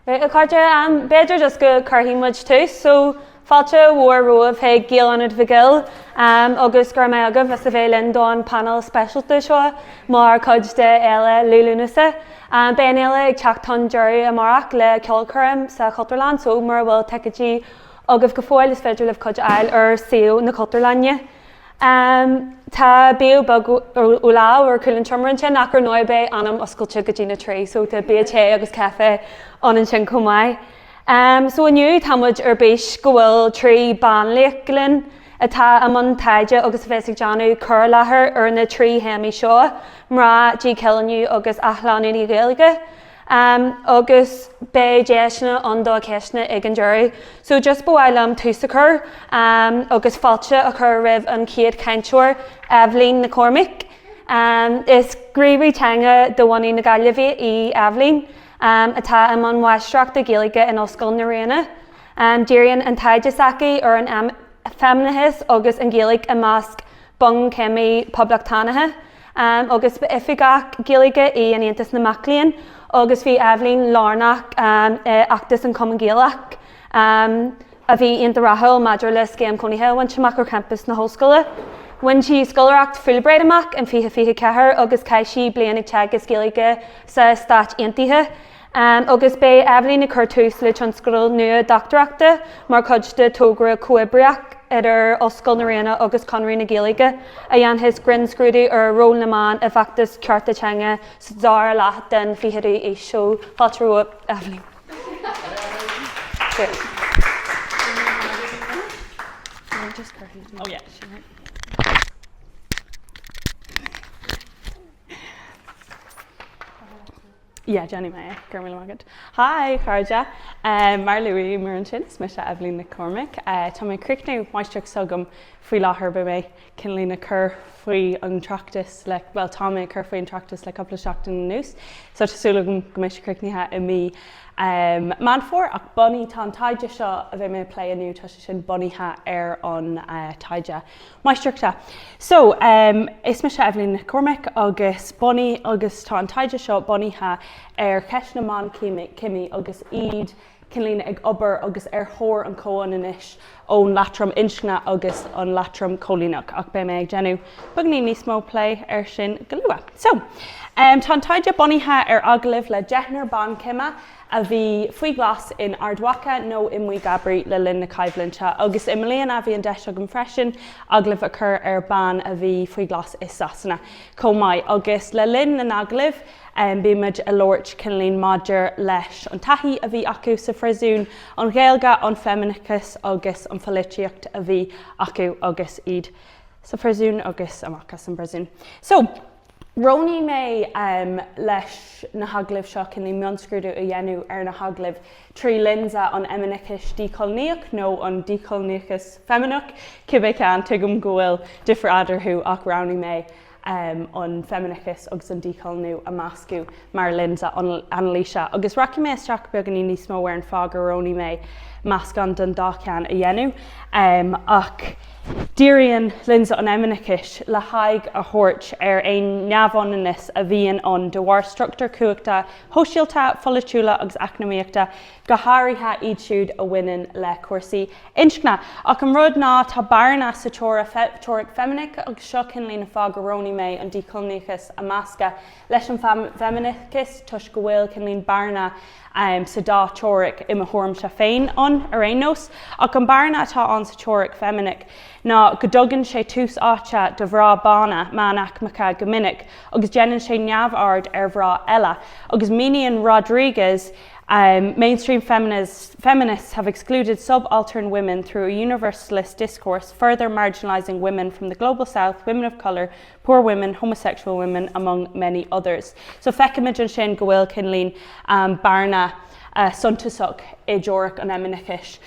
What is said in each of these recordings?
Right, a chairde, b'fhéidir just go cuirfidh muid tús. So, fáilte mhór romhaibh chuig Gael-Ionad Mhic Gill agus go raibh maith agaibh as a bheith linn don panel speisialta seo mar chuid de Fhéile Liú Lúnasa. Beidh an fhéile ag teacht chun deireadh amárach le ceolchoirm sa Chultúrlann so mura bhfuil ticéidí agaibh go fóill is féidir libh cuid a fháil ar suíomh na Cultúrlainne. Tá bia beag ó lámh ar chúl an tseomra ansin ach ar ndóigh beidh Anam oscailte go dtí na 3 so tá bia te agus caife ann ansin chomh maith. So inniu tá muid ar bís go bhfuil 3 banlaoch linn atá i mbun taighde agus a bheas ag déanamh cur i láthair ar na 3 théamaí seo, mná, díchoilíniú agus athshlánú na Gaeilge. Agus beidh deiseanna ann do cheisteanna ag an deireadh. So just ba mhaith liom tús a chur agus fáilte a chur roimh an chéad chainteoir, Eibhlín Nic Chormaic. Is gníomhaí teanga de bhunadh na Gaillimhe í Eibhlín, atá i mbun máistreachta Gaeilge in Ollscoil na Ríona. Díríonn an taighde s'aici ar an feimineachas agus an Ghaeilge i measc bunchéimí poblachtánacha. Agus ba oifigeach Gaeilge í in Aontas na Mac Léinn agus bhí Eibhlín lárnach i bhfeachtas an Chumann Gaelach a bhí iontach rathúil maidir le scéim cónaithe a bhaint amach ar champas na hollscoile. Bhain sí scoláireacht Fulbright amach in 2024 agus chaith sí bliain ag teagasc Gaeilge sa Stáit Aontaithe. Agus beidh Eibhlín ag cur tús le tionscadal nua dochtúireachta mar chuid de togra comhoibríoch idir Ollscoil na Ríona agus Conradh na Gaeilge a dhéanfas grinnscrúdú ar ról na mban i bhfeachtas cearta teanga sa dara leath den 20ú aois. So, fáilte romhat, Eibhlín. Yeah, déanfaidh mé é. Go raibh míle maith agat. Hi, a chairde. Mar a luaigh Eimear ansin, is mise Eibhlín Nic Chormaic. Tá mé ag críochnú máistreacht s'agam faoi láthair. Beidh mé cineáilín ag cur faoi an tráchtas le, bhuel, tá mé ag cur faoi an tráchtas le cúpla seachtain anuas. So tá súil agam go mbeidh sé críochnaithe i mí Meán Fómhair. Ach bunaithe, tá an taighde seo a bheidh mé ag plé inniu, tá sé sin bunaithe ar an taighde Máistreachta. So, is mise Eibhlín Nic Chormaic agus bunaithe agus tá an taighde seo bunaithe ar cheist na mban cimí agus iad cineáilín ag obair agus ar thóir an chomhionannais ón leatrom inscne agus an leatrom cóilíneach ach beidh mé ag déanamh beagáinín níos mó plé air sin go luath. So, tá an taighde bunaithe ar agallaimh le deichniúr ban cime a bhí faoi ghlas in Ard Mhacha nó i Maigh gCabraí le linn na coimhlinte, agus i mbliana bhí an deis agam freisin agallamh a chur ar bean a bhí faoi ghlas i Sasana chomh maith. Agus le linn na n-agallamh bímid ag labhairt cineáilín maidir leis an taithí a bhí acu sa phríosún, an Ghaeilge, an feimineachas agus an pholaitíocht a bhí acu agus iad sa phríosún agus amach as an bpríosún. So. Roghnaigh mé leis na hagallaimh seo cineáilín mionscrúdú a dhéanamh ar na hagallaimh trí lionsa an fheimineachais díchoilíneach nó an díchoilíneachas feimineach, cibé ceann, tuigim go bhfuil difear eadarthu ach roghnaigh mé an feimineachas agus an díchoilíniú a meascadh mar lionsa anailíse agus rachaidh mé isteach beagáinín níos mó ar an fáth gur roghnaigh mé meascán den dá cheann a dhéanamh ach díríonn lionsa an fheimineachais le haghaidh a thabhairt ar aon neamhionannas a bhíonn ann de bharr struchtúir chumhachta shóisialta, pholaitiúla agus eacnamaíochta, go háirithe iad siúd a bhaineann le cúrsaí inscne. Ach an rud ná tá bearna sa teoiric feimineach agus seo cineáilín an fáth gur roghnaigh mé an díchoilíneachas a meascadh leis an bhfeimineachas toisc go bhfuil cineáilín bearna sa dá teoiric i mo thuairimse féin ann ar aon nós. Ach an bearna atá ann sa teoiric feimineach ná go dtugann sé tús áite do mhná bána meánaicmeacha go minic agus déanann sé neamhaird ar mhná eile. Agus míníonn Rodriguez Mainstream feminists have excluded subaltern women through a universalist discourse, further marginalising women from the global south, women of colour, poor women, homosexual women, among many others. So feicimid ansin go bhfuil cineáilín bearna suntasach i dteoiric an fheimineachais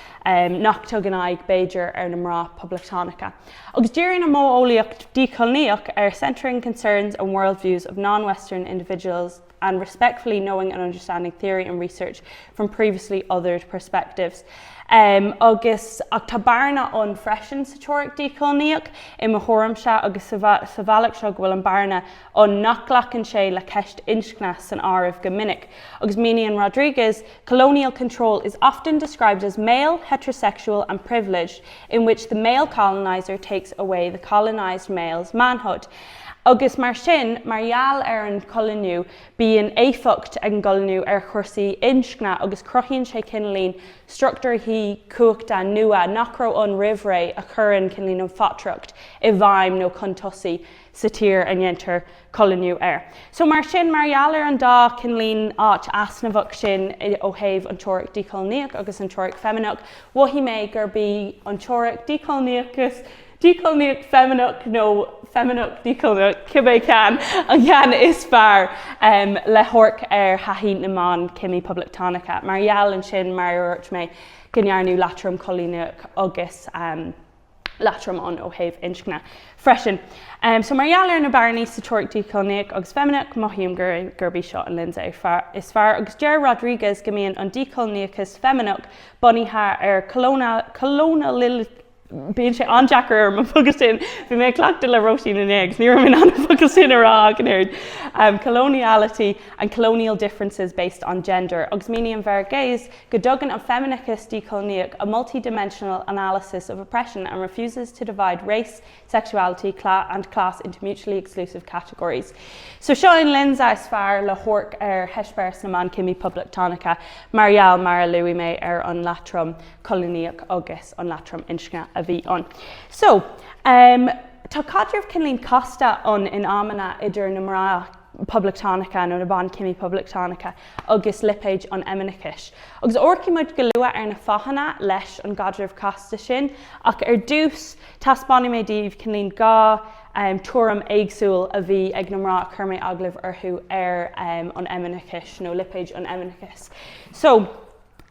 nach dtugann aghaidh, b'fhéidir, ar na mná poblachtánacha. Agus díríonn an mhodheolaíocht díchoilíneach ar centering concerns and worldviews of non-Western individuals. and respectfully knowing and understanding theory and research from previously othered perspectives. Agus, ach tá bearna ann freisin sa teoiric díchoilíneach, i mo thuairimse, agus sa bhealach seo go bhfuil an bearna ann nach nglacann sé le ceist inscne san áireamh go minic. Agus míníonn Rodriguez, Colonial control is often described as male, heterosexual and privileged, in which the male colonizer takes away the colonized male's manhood. Agus mar sin, mar gheall ar an choilíniú, Bíonn éifeacht ag an gcoilíniú ar chúrsaí inscne agus cruthaíonn sé cineáilín struchtúrthaí cumhachta nua nach raibh ann roimh ré a chuireann cineáilín an phatrarcacht i bhfeidhm nó chun tosaigh sa tír a ndéantar coilíniú air. So mar sin, mar gheall ar an dá cineáilín áit easnamhach sin ó thaobh an teoiric díchoilíneach agus an teoiric feimineach, mhothaigh mé gurb í an teoiric díchoilíneachas Díchoilíneach feimineach nó feimineach díchoilíneach, cibé ceann, an ceann is fearr le hamharc ar thaithí na mban cimí poblachtánacha. Mar gheall ansin, mar a dúirt mé, go ndearnadh leatrom coilíneach agus leatrom ann ó thaobh inscne freisin. So mar gheall ar na bearnaí sa teoiric díchoilíneach agus feimineach, mothaím gurb í seo an lionsa is fearr. Agus deir Rodriguez go mbíonn an díchoilíneachas feimineach bunaithe ar colonial Bíonn sé an-deacair orm an focal sin. Bhí mé ag cleachtadh le Róisín inné agus ní raibh mé in ann an focal sin a rá ach an oiread. Um, coloniality and colonial differences based on gender. Agus míníonn Verghese go dtugann an feimineachas díchoilíneach a multidimensional analysis of oppression and refuses to divide race, sexuality and class into mutually exclusive categories. So seo an lionsa is fearr le hamharc ar heispéireas na mban cimí poblachtánacha mar gheall mar a luaigh mé ar an leatrom coilíneach agus an leatrom inscne a bhí ann. So, um, tá caidreamh cineáilín casta ann in amanna idir na mná poblachtánacha nó na ban cimí poblachtánacha agus lipéid an fheimineachais. Agus amharcfaidh muid go luath ar na fáthanna leis an gcaidreamh casta sin, ach ar dtús taispeánfaidh mé daoibh cineáilín 2 um, tuairim éagsúil a bhí ag na mná a chuir mé agallamh orthu ar um, an fheimineachais nó lipéid an fheimineachais. So,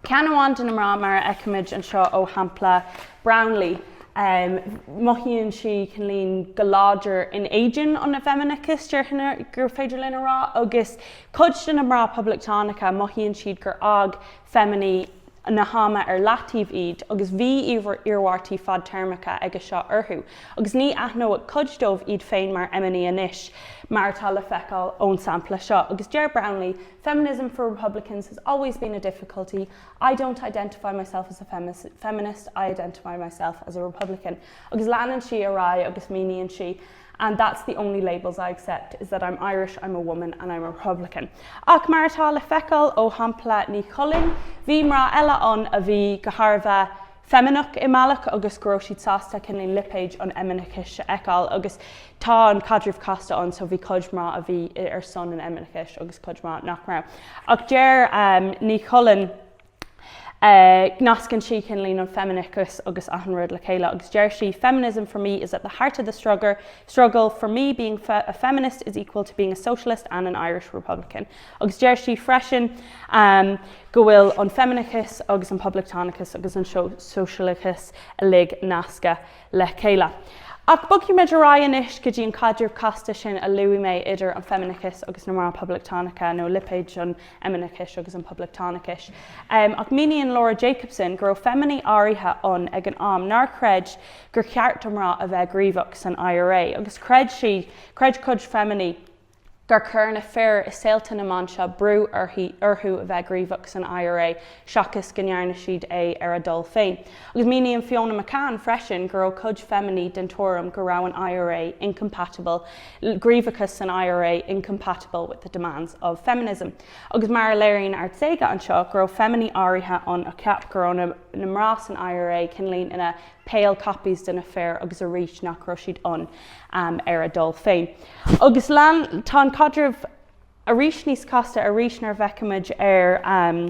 Ceann amháin de na mná, mar a fheicimid anseo ó shampla Brownlee, mothaíonn sí cineáilín go láidir in éadan an fheimineachais, déarfainn gur féidir linn a rá, agus cuid de na mná poblachtánacha, mothaíonn siad gur fhág feiminí na hama ar leataobh iad agus bhí iarmhairtí fadtéarmacha aige seo orthu, agus ní aithneodh cuid dóibh iad féin mar fheiminí anois, mar atá le feiceáil ón sampla seo. Agus deir Brownlee, Feminism for Republicans has always been a difficulty. I don't identify myself as a feminist, I identify myself as a Republican. Agus leanann sí ar aghaidh agus míníonn sí And that's the only labels I accept, is that I'm Irish, I'm a woman and I'm a Republican. Ach mar atá le feiceáil ó shampla Ní Chulainn, bhí mná eile ann a bhí go thairbhe feimineach i mbealach agus go raibh siad sásta cineáilín lipéid an fheimineachais a fheiceáil agus tá an caidreamh casta ann so bhí cuid mná a bhí ar son an fheimineachais agus cuid mná nach raibh. Ach deir Ní Chulainn, nascann sí cineáilín an feimineachas agus achan rud le chéile agus deir sí feminism for me is at the heart of the struggle, struggle for me being fe a feminist is equal to being a socialist and an Irish Republican. Agus deir sí freisin um, go bhfuil an feimineachas agus an poblachtánachas agus an sóisialachas uilig nasctha le chéile. Ach bogfaidh muid ar aghaidh anois go dtí an caidreamh casta sin a luaigh mé idir an feimineachas agus na mná poblachtánacha, nó lipéid an fheimineachais agus an poblachtánachais. Ach míníonn Laura Jacobson go raibh feiminí áirithe ann ag an am nár chreid gur cheart do mhná a bheith gníomhach san IRA, agus chreid sí, chreid cuid feiminí, gur chuir na fir i saolta na mban seo brú uirthi, orthu a bheith gníomhach san IRA seachas go ndearna siad é ar a dtoil féin. Agus míníonn Fiona McCann freisin go raibh cuid feiminí den tuairim go raibh an IRA incompatible, gníomhachas san IRA incompatible with the demands of feminism. Agus mar a léiríonn Artzeaga anseo go raibh feiminí áirithe ann a cheap go raibh na na mná san IRA cineáilín ina pale copies de na fir agus arís nach raibh siad ann ar a dtoil féin. Agus lean, tá an caidreamh arís níos casta arís nuair a bhfeicimid ar an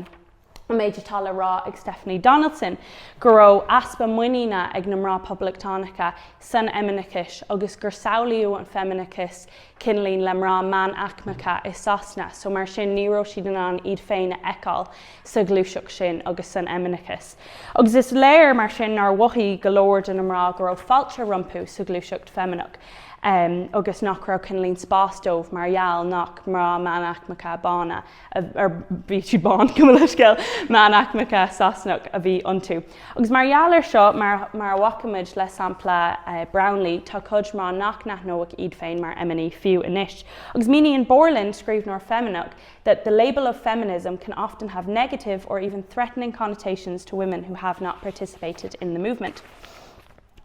méid atá le rá ag Stephanie Donaldson, go raibh easpa muiníne ag na mná poblachtánacha san fheimineachas agus gur samhlaíodh an feimineachas cineáilín le mná meánaicmeacha i Sasana, so mar sin ní raibh siad in ann iad féin a fheiceáil sa ghluaiseacht sin agus san fheimineachas. Agus is léir mar sin nár mhothaigh go leor de na mná go raibh fáilte rompu sa ghluaiseacht feimineach. Agus nach raibh cineáilín spás dóibh mar gheall nach mná meánaicmeacha bána, ar bhí siad bán, gabh mo leithscéal, meánaicmeacha Sasanach a bhí iontu. Agus mar gheall air seo, mar mar a bhfaca muid le sampla Brownlee, tá cuid mná nach n-aithneodh iad féin mar fheiminí fiú anois. Agus míníonn Borland, scríbhneoir feimineach, that the label of feminism can often have negative or even threatening connotations to women who have not participated in the movement.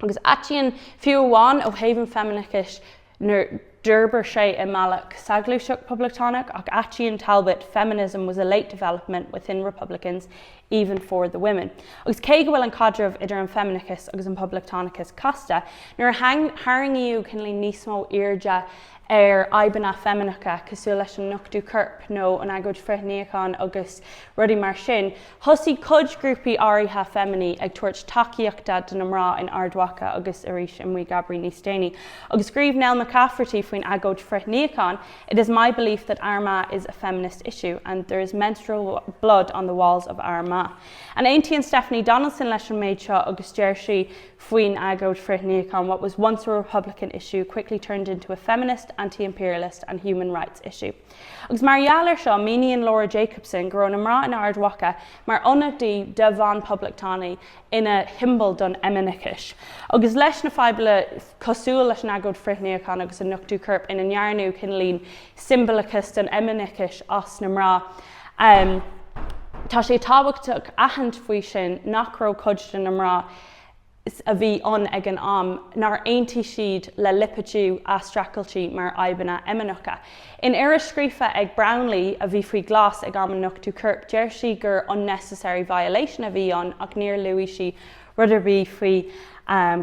Agus áitíonn, fiú amháin ó thaobh an feimineachais nuair d'fhorbair sé i mbealach sa ghluaiseacht poblachtánach, ach áitíonn Talbot feminism was a late development within republicans, even for the women. Agus cé go bhfuil an caidreamh idir an feimineachas agus an poblachtánachas casta, nuair a tharraingíodh cineáilín níos mó airde ar fhadhbanna feimineacha cosúil leis an nochtadh coirp nó an agóid frith-níocháin agus rudaí mar sin, Thosaigh cuid grúpaí áirithe feiminí ag tabhairt tacaíochta do na mná in Ard Mhacha agus arís i Maigh gCabraí níos déanaí. Agus scríobh Nell McCafferty faoin agóid frith-níocháin, It is my belief that Armagh is a feminist issue and there is menstrual blood on the walls of Armagh. And aontaíonn Stephanie Donaldson leis an méid seo agus deir sí faoin agóid frith-níocháin, What was once a republican issue quickly turned into a feminist, anti-imperialist and human rights issue. Agus mar gheall air seo, míníonn Laura Jacobson go raibh na mná in Ard Mhacha mar ionadaí de bhan-poblachtánaigh ina shiombail don fheimineachas. Agus leis na fadhbanna cosúil leis an agóid frith-níocháin agus an nochtadh coirp ina ndearnadh cineáilín siombalachas den fheimineachas as na mná, tá sé tábhachtach aithint faoi sin nach raibh cuid de na mná a bhí ann ag an am nár aontaigh siad le lipéadú athstreachailtí mar fhadhbanna fheimineacha. In iris scríofa ag Brownlee, a bhí faoi ghlas ag am an nochtadh coirp, deir sí gur unnecessary violation a bhí ann ach níor luaigh sí rud ar bith faoi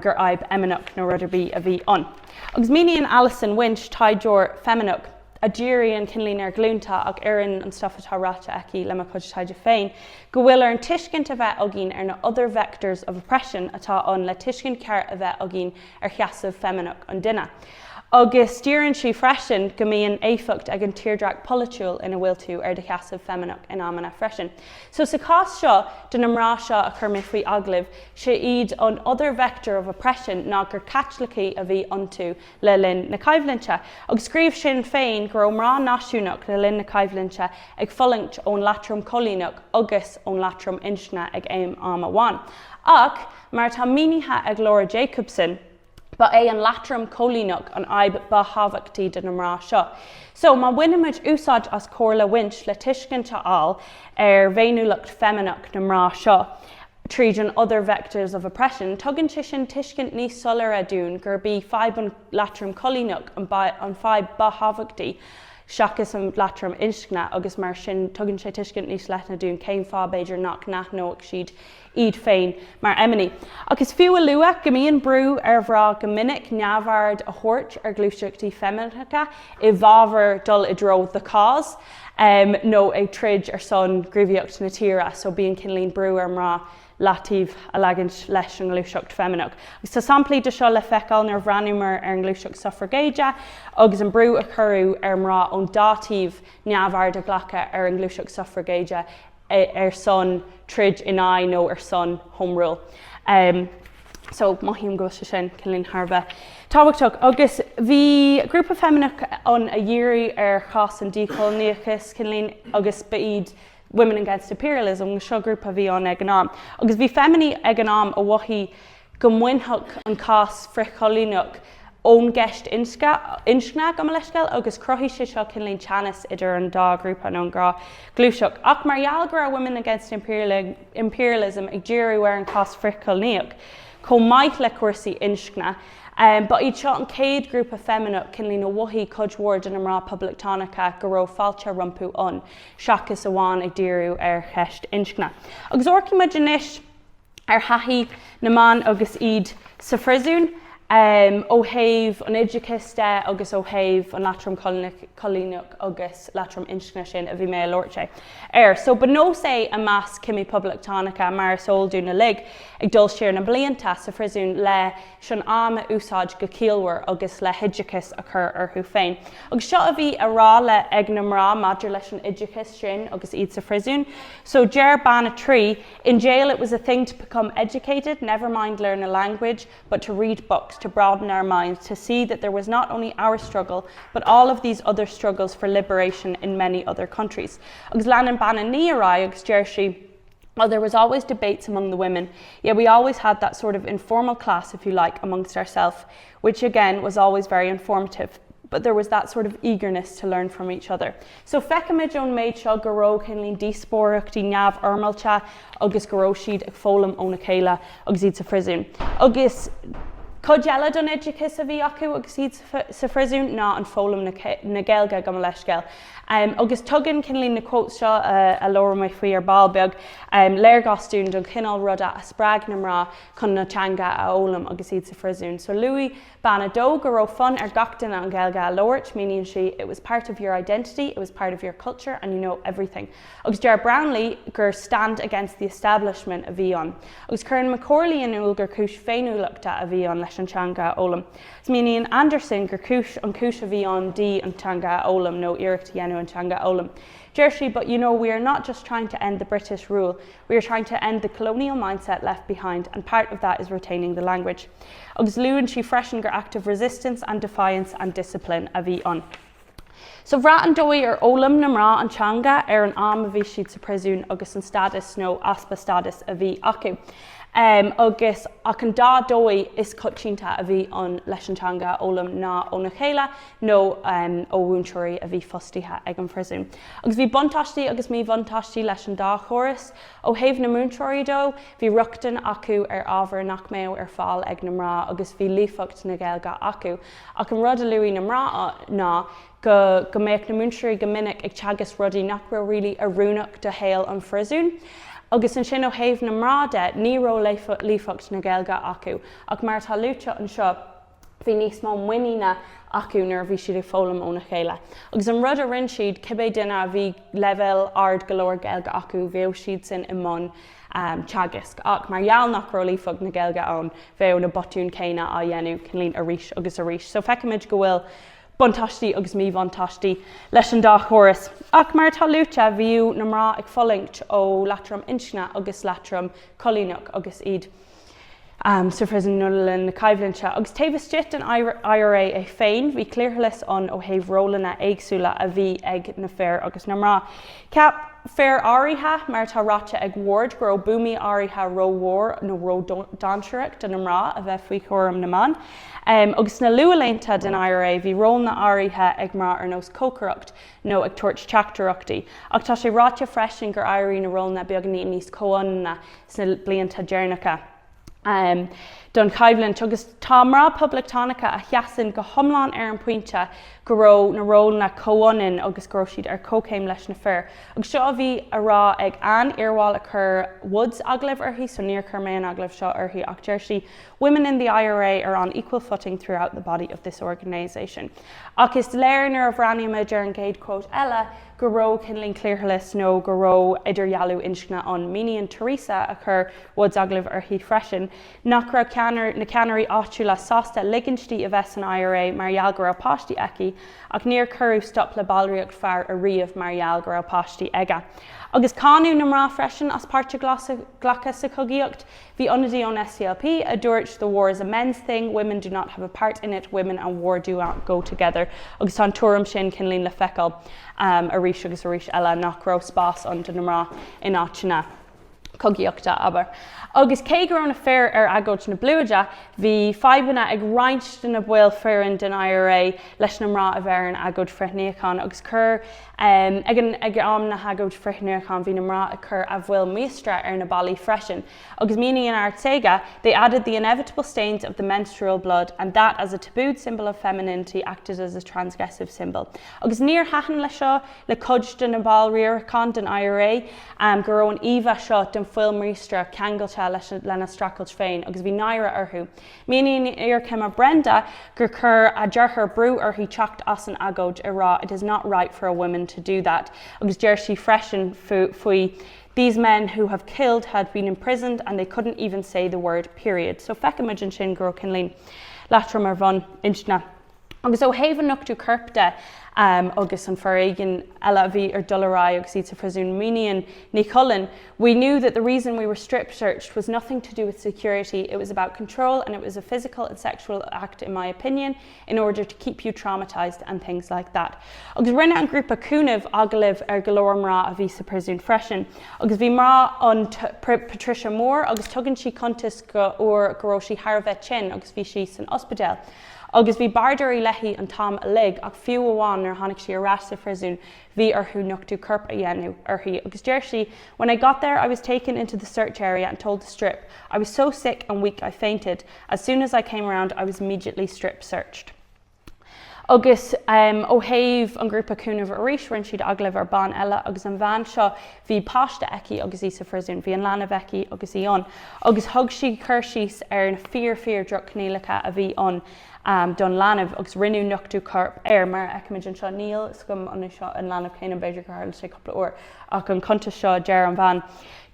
gur fhadhb fheimineach nó rud ar bith a bhí ann. Agus míníonn Alison Winch, taighdeoir feimineach, a dhíríonn cineáilín ar ghlúnta ach oireann an stuif atá ráite aici le mo chuid taighde féin, go bhfuil orainn tuiscint a bheith againn ar na other vectors of oppression atá ann le tuiscint cheart a bheith againn ar sheasamh feimineach an duine. Agus deireann sí freisin go mbíonn éifeacht ag an tírdhreach polaitiúil ina bhfuil tú ar do sheasamh feimineach in amanna freisin. So sa chás seo de na mná seo a chuir mé faoi agallamh, sé iad an other vector of oppression ná gur Caitlicigh a bhí iontu le linn na coimhlinte, agus scríobh Sinn Féin go raibh mná náisiúnach le linn na coimhlinte ag fulaingt ón leatrom coilíneach agus ón leatrom inscne ag aon am amháin. Ach, mar atá mínithe ag Laura Jacobson, ba é an leatrom coilíneach an fhadhb ba thábhachtaí do na mná seo. So, má bhainimid úsáid as comhairle Winch le tuiscint a fháil ar bhféiniúlacht feimineach na mná seo, tríd an other vectors of oppression, tugann sé sin tuiscint níos soiléire dúinn gurb í fadhb an leatrom coilíneach an fhadhb ba thábhachtaí seachas an leatrom inscne agus mar sin tugann sé tuiscint níos leithne dúinn cén fáth b'fhéidir nach n-aithneodh siad iad féin mar fheiminigh. Ach is fiú a lua go mbíonn brú ar mhná go minic neamhaird a thabhairt ar ghluaiseachtaí feimineacha i bhfabhar dul i dtreo the cause. nó ag troid ar son gníomhaíocht na tíre, so bíonn cineáilín brú ar mná leataobh a leagaint leis an ngluaiseacht feimineach. Agus tá samplaí de seo le feiceáil nuair a bhreathnaíomar ar an ngluaiseacht sufraigéide agus an brú a cuireadh ar mná ón dá taobh neamhaird a ghlacadh ar an ngluaiseacht sufraigéide ar son troid in aghaidh nó ar son Home Rule. So mothaím go bhfuil sé sin cineáilín thar a bheith tábhachtach. Agus bhí grúpa feimineach ann a dhírigh ar chás an díchoilíneachais cineáilín agus ba iad Women Against Imperialism, seo grúpa a bhí ann ag an am. Agus bhí feiminí ag an am a mhothaigh go mbainfeadh an cás frithchoilíneach ón gceist inscne, gabh mo leithscéal, agus chruthaigh sé seo cineáilín teannas idir an dá ghrúpa nó an dhá ghluaiseacht. Ach mar gheall go raibh Women Against Imperialism ag díriú ar an chás frithchoilíneach chomh maith le cúrsaí inscne, ba iad seo an chéad ghrúpa feimineach cineáilín a mhothaigh cuid mhór de na mná poblachtánacha go raibh fáilte rompu ann, seachas amháin ag díriú ar cheist inscne. Agus amharcfaidh muid anois. ar thaithí na mban agus iad sa phríosún, ó thaobh an oideachais de agus ó thaobh an leatrom coilíneach agus leatrom inscne sin a bhí mé ag labhairt air. So ba nós é i measc cimí poblachtánacha, mar is eol dúinn uilig, ag dul siar na blianta sa phríosún leis an am a úsáid go ciallmhar agus le hoideachas a chur orthu féin. Agus seo a bhí á rá le ag na mná maidir leis an oideachas sin agus iad sa phríosún. So deir bean 3, In jail it was a thing to become educated, never mind learn a language, but to read books. helped to broaden our minds to see that there was not only our struggle but all of these other struggles for liberation in many other countries. Agus leanann bean a 9 ar aghaidh agus deir sí, Well, there was always debates among the women, yet we always had that sort of informal class, if you like, amongst ourselves, which again was always very informative. But there was that sort of eagerness to learn from each other. So feicimid ón méid seo go raibh cineáilín díospóireachtaí neamhfhoirmeálta agus go raibh siad ag foghlaim óna chéile agus iad sa phríosún. Agus cuid eile den oideachas a bhí acu agus iad sa phríosún ná an foghlaim na Gaeilge gabh mo leithscéal. Agus tugann cineáilín na quotes seo a labhróidh mé faoi ar ball beag léargas dúinn don chineál ruda a spreag na mná chun na teanga a fhoghlaim agus iad sa phríosún. So luaigh bean a dó go raibh fonn ar gach duine an Ghaeilge a labhairt, míníonn sí, it was part of your identity, it was part of your culture and you know everything. Agus deir Brownlee gur stand against the establishment a bhí ann. Agus cuireann McCorley in iúl gur cúis féiniúlachta a bhí ann leis an teanga a fhoghlaim. Míníonn Anderson gur cúis an chúis a bhí ann di an teanga a fhoghlaim nó iarracht a dhéanamh an teanga a fhoghlaim. Deir sí, But you know, we are not just trying to end the British rule, we are trying to end the colonial mindset left behind and part of that is retaining the language. Agus luann sí freisin gur act of resistance and defiance and discipline a bhí ann. So bhraith an dóigh ar fhoghlaim na mná an teanga ar an am a bhí siad sa phríosún agus an stádas nó easpa stádais a bhí acu. Agus ach an dá dóigh is coitianta a bhí ann leis an teanga a fhoghlaim ná óna chéile nó ó mhúinteoirí a bhí fostaithe ag an phríosún. Agus bhí buntáistí agus míbhuntáistí leis an dá chóras. Ó thaobh na múinteoirí dó, bhí rochtain acu ar ábhar nach mbeadh ar fáil ag na mná agus bhí líofacht na Gaeilge acu. Ach an rud a luaigh na mná ná go go mbeadh na múinteoirí go minic ag teagasc rudaí nach raibh really oiriúnach do shaol an phríosúin. Agus ansin ó thaobh na mná de, ní raibh líofacht na Gaeilge acu ach mar atá luaite anseo, bhí níos mó muiníne acu nuair a bhí siad ag foghlaim óna chéile. Agus an rud a rinne siad, cibé duine a bhí leibhéal ard go leor Gaeilge acu, bheadh siadsan i mbun teagaisc. Ach mar gheall nach raibh líofacht na Gaeilge ann, bheadh na botúin céanna á dhéanamh cineáilín arís agus arís. So feicimid go bhfuil buntáistí agus míbhuntáistí leis an dá chóras. Ach mar atá luaite, bhíodh na mná ag fulaingt ó leatrom inscne agus leatrom coilíneach agus iad sa phríosún nó le linn na coimhlinte. Agus taobh istigh den IRA é féin, bhí cliarlathas ann ó thaobh rólanna éagsúla a bhí ag na fir agus na mná. Cheap fir áirithe, mar atá ráite ag Ward, go raibh buamaí áirithe rómhór nó ródhainséarach do na mná a bheith faoi chúram na mban. Agus sna luathlaethanta den IRA, bhí rólanna áirithe ag mná ar nós cócaireacht nó ag tabhairt teachtaireachtaí. Ach tá sé ráite freisin gur éirigh na rólanna beagáinín níos comhionainne sna blianta deireanacha den choimhlint agus tá mná poblachtánacha a sheasann go hiomlán ar an bpointe go raibh na rólanna comhionann agus go raibh siad ar comhchéim leis na fir. Agus seo a bhí á rá ag Anne, iarbhall a chuir Woods agallamh uirthi, so níor chuir mé an agallamh seo uirthi ach deir sí, Women in the IRA are on equal footing throughout the body of this organisation. Ach is léir nuair a bhreathnaímid ar an gcéad quote eile go raibh cineáilín cliarlathas nó go raibh idirdhealú inscne ann. Míníonn Teresa, a chuir Woods agallamh uirthi freisin, nach raibh ceannair, na ceannairí áitiúla sásta ligint di a bheith san IRA mar gheall go raibh páistí aici, ach níor cuireadh stop le ballraíocht fear ariamh mar gheall go raibh páistí aige. Agus cáineadh na mná freisin as páirt a ghlacadh sa chogaíocht. Bhí ionadaí ón SDLP a dúirt the war is a men's thing, women do not have a part in it, women and war do not go together agus tá an tuairim sin cineáilín le feiceáil arís agus arís eile nach raibh spás ann do na mná in áiteanna cogaíochta, abair. Agus cé go raibh na fir ar agóid na bpluide, bhí fadhbanna ag roinnt de na baill foireann den IRA leis na mná a bheith ar an agóid frith-níocháin agus chuir Ag an ag am na hagóid frith-níocháin bhí na mná ag cur a bhfuil míostra ar na ballaí freisin. Agus míníonn Arteaga, they added the inevitable stains of the menstrual blood and that as a tabooed symbol of femininity acted as a transgressive symbol. Agus níor thaitin leis seo le cuid de na baill riaracháin den IRA go raibh an íomha seo den fuil míostra ceangailte leis lena streachailt féin agus bhí náire orthu. Míníonn iarchime Brenda gur chuir a deartháir brú uirthi teacht as an agóid ag rá it is not right for a woman to do that agus deir sí freisin faoi these men who have killed had been imprisoned and they couldn't even say the word period. So feicimid ansin go raibh cineáilín leatrom ar bhonn inscne. Agus ó thaobh an nochtadh coirp de. Agus an foréigean eile a bhí ar dul ar aghaidh agus iad sa phríosún. Míníonn Ní Chulainn, We knew that the reason we were strip searched was nothing to do with security, it was about control and it was a physical and sexual act in my opinion in order to keep you traumatised and things like that. Agus rinne an grúpa Cúnamh agallamh ar go leor mná a bhí sa phríosún freisin. Agus bhí mná ann Patricia Moore agus tugann sí cuntas go uair go raibh sí thar a bheith tinn agus bhí sí san ospidéal. Agus bhí bairdóirí léi an t-am uilig ach fiú amháin nuair a tháinig sí ar ais sa phríosún bhí orthu nochtadh coirp a dhéanamh uirthi agus deir sí When I got there I was taken into the search area and told to strip. I was so sick and weak I fainted. As soon as I came around I was immediately strip searched. Agus ó thaobh an ghrúpa Cúnamh arís, rinne siad agallamh ar bean eile agus an bhean seo, bhí páiste aici agus í sa phríosún, bhí an leanbh aici agus í ann. Agus thug sí cur síos ar na fíor fíor droch-choinníollacha a bhí ann don leanbh agus rinneadh nochtadh coirp air. Mar a fheicimid anseo, níl fhios agam an é seo an leanbh céanna, b'fhéidir gur tharla sé cúpla uair, ach an cuntas seo, deir an bhean,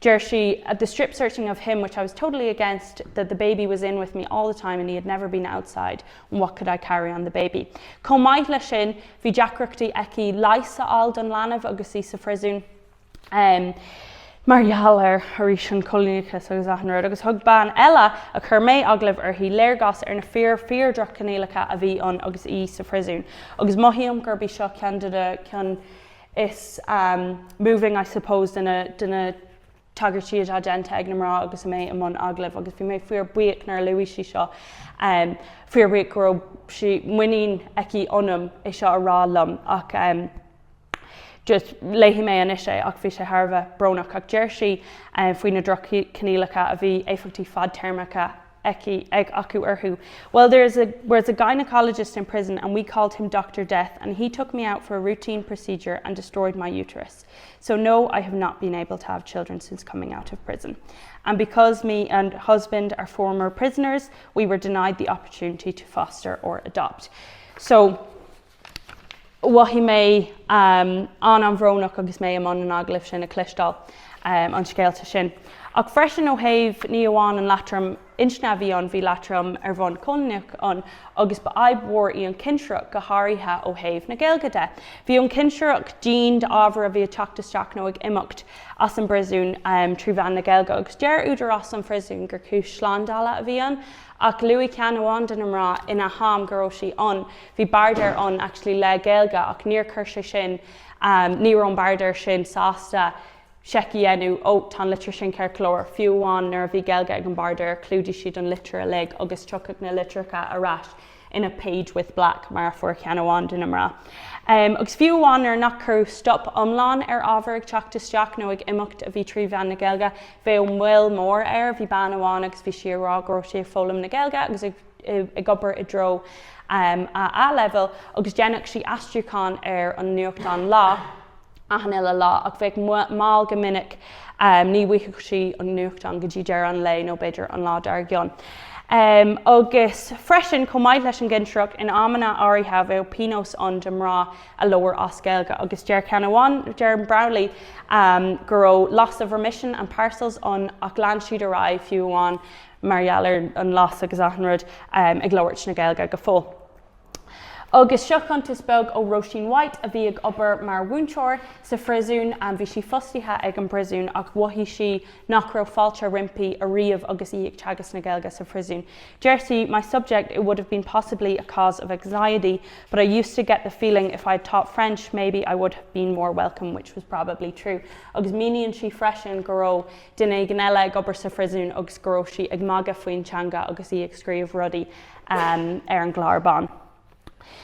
deir sí, the strip searching of him which I was totally against, that the baby was in with me all the time and he had never been outside. What could I carry on the baby? Chomh maith leis sin, bhí deacrachtaí aici leigheas a fháil don leanbh agus í sa phríosún mar gheall ar, arís, an coilíneachas agus achan rud. Agus thug bean eile, a chuir mé agallamh uirthi, léargas ar na fíor, fíor-dhroch-choinníollacha a bhí ann agus í sa phríosún. Agus mothaím gurb í seo ceann de na cinn is moving, I suppose, de na, de na tagairtí atá déanta ag na mná agus mé i mbun agallaimh agus bhí mé fíor buíoch nuair a luaigh sí seo, fíor buíoch go raibh sí muinín aici ionam é seo a rá liom ach just léifidh mé anois é ach bhí sé thar a bheith brónach ach deir sí faoi na droch-choinníollacha a bhí éifeachtaí fadtéarmacha aici, ag, acu orthu. Well there is a was a gynecologist in prison and we called him Doctor Death and he took me out for a routine procedure and destroyed my uterus. So no, I have not been able to have children since coming out of prison. And because me and husband are former prisoners, we were denied the opportunity to foster or adopt. So mhothaigh mé an-an-bhrónach agus mé i mbun an agallaimh sin ag cloisteáil an scéalta sin. Ach freisin ó thaobh ní amháin an leatrom inscne a bhí ann, bhí leatrom ar bhonn coilíneach ann agus ba fhadhb mhór í an chinsireacht, go háirithe ó thaobh na Gaeilge de. Bhí an chinsireacht dian d'ábhar a bhí ag teacht isteach nó ag imeacht as an bpríosún trí mheán na Gaeilge agus deir údarás an phríosúin gur cúis slándála a bhí ann ach luaigh ceann amháin de na mná ina ham go raibh sí ann, Bhí bairdéir ann actually le Gaeilge ach níor chuir sé sin, ní raibh an bairdéir sin sásta seic a dhéanamh, ó tá an litir sin ceart go leor, fiú amháin nuair a bhí Gaeilge ag an bairdéir chlúdaigh siad an litir uilig agus thiocfadh na litreacha ar ais in a page with black mar a fuair ceann amháin de na mná. Agus fiú amháin nuair nach cuireadh stop iomlán ar ábhar ag teacht isteach nó ag imeacht a bhí trí mheán na Gaeilge, bheadh moill mhór air. Bhí bean amháin agus bhí sí ag rá go raibh sí ag foghlaim na Gaeilge agus ag ag obair i dtreo a A-Leibhéal agus dhéanfadh sí aistriúchán ar an nuachtán Lá achan uile lá ach bheadh mall go minic, ní bhfaigheadh sí an nuachtán go dtí deireadh an lae nó b'fhéidir an lá dár gcionn. Agus freisin, chomh maith leis an gcinsireacht, in amanna áirithe bheadh pionós ann do mná a labhair as Gaeilge agus deir ceann amháin, deir Browley, go raibh loss of remission and parcels ann ach lean siad ar aghaidh fiú amháin mar gheall ar an loss agus achan rud, ag labhairt na Gaeilge go fóill. Agus seo cuntas beag ó Róisín White a bhí ag obair mar mhúinteoir sa phríosún. Bhí sí fostaithe ag an bpríosún ach mhothaigh sí nach raibh fáilte roimpi ariamh agus í ag teagasc na Gaeilge sa phríosún. Deir sí, My subject, it would have been possibly a cause of anxiety, but I used to get the feeling if I had taught French maybe I would have been more welcome, which was probably true. Agus míníonn sí freisin go raibh duine éigin eile ag obair sa phríosún agus go raibh sí ag magadh faoin teanga agus í ag scríobh rudaí ar an gclár bán.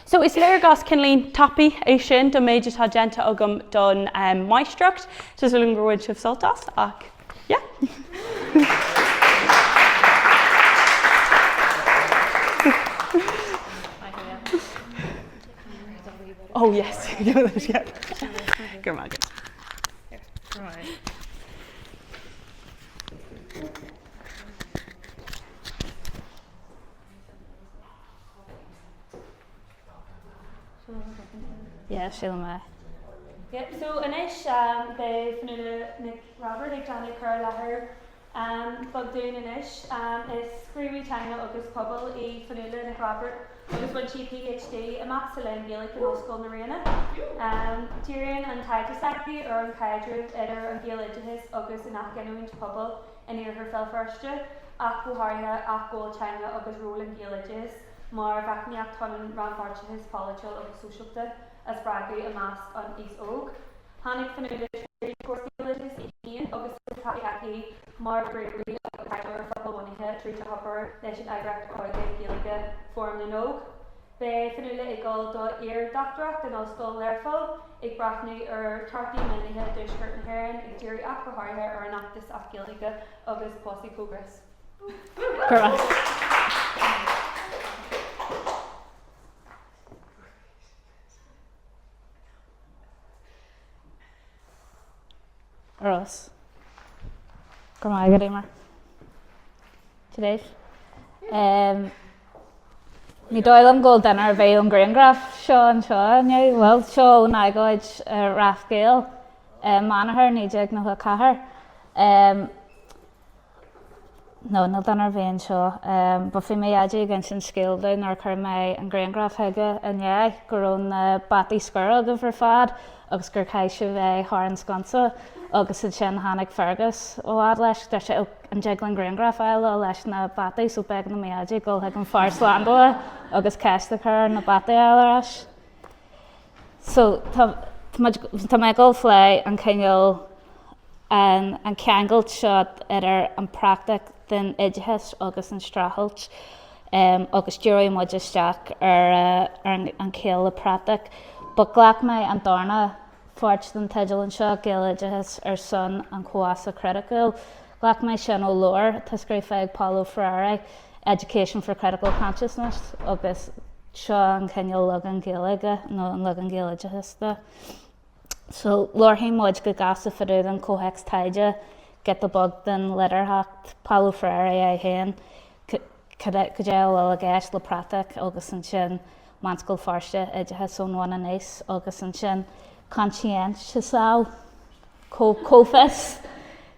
So is léargas cineáilín tapaidh é sin don méid atá déanta agam don máistreacht. Tá súil agam gur bhain sibh sult as ach yeah. Oh yes, Go raibh maith agat. Yeah, sílim é. Yep, so anois beidh Fionnuala Nic Roibeaird ag déanamh cur i láthair beag dúinn anois. Is scríobhaí teanga agus pobail í Fionnuala Nic Roibeaird. Agus bhain sí PhD amach sa Léann Gaelach in Ollscoil na Ríona. Díríonn an taighde s'aici ar an chaidreamh idir an Gaeloideachas agus an athghiniúint pobail in Iarthar Bhéal Feirste, ach go háirithe athghabháil teanga agus ról an Ghaeloideachais mar mheicníocht chun an rannpháirteachas polaitiúil agus sóisialta a spreagadh i measc an aos óg. Tháinig Fionnuala tríd an gcóras Gaeloideachais í féin agus tá taithí aici mar ghníomhaí agus taighdeoir pobalbhunaithe tríd a hobair leis an eagraíocht óige Ghaeilge Fóram na nÓg. Beidh Fionnuala ag dul do iar-dhochtúireacht in Ollscoil Learpholl ag breathnú ar thearcthaí mionlaithe i dTuaisceart na hÉireann, ag díriú ach go háirithe ar an fheachtas Acht Gaeilge agus pósadh Chóngras. Go raibh. Ros. Go raibh maith agat, Eimear. Tar éis. Ní dóigh liom go bhfuil duine ar bith ón ghrianghraf seo anseo inniu. Bhuel, seo ón agóid ar Rath Gael i Meán 1994. No, níl duine ar bith anseo. But bhí mo dhaidí ag insint scéal domh nuair a chuir mé an grianghraf chuige inné go raibh na bataí scoir agaibh ar fad agus gur chaith sibh é thar an sconsa agus ansin tháinig Fergus i bhfad leis. Dúirt sé, oh, an dtig linn grianghraf a fháil leis na bataí so b'éigean do mo dhaidí dul chuig an fear slándála agus ceist a chur air na bataí a fháil ar ais. So tá tá mé ag dul phlé an cineál an an ceangailt seo idir an praitic den oideachas agus an streachailt agus díreoidh muid isteach ar ar an chiall le praitic. But ghlac mé an darna pháirt den teideal anseo, Gaeloideachas ar son an Chomhfheasa Chriticiúil. Ghlac mé sin ó leabhar atá scríofa ag Paulo Freire, Education for Critical Consciousness agus seo an cineál leagan Gaeilge nó an leagan Gaeloideachas de. So labharfaidh muid go gasta fá dtaobh den chomhthéacs taighde, giota beag den litearthacht, Paulo Freire é féin, cad é a bhfuil i gceist le praitic agus ansin Meánscoil Feirste, oideachas ón bhun aníos agus ansin conscientização. Comhfhios,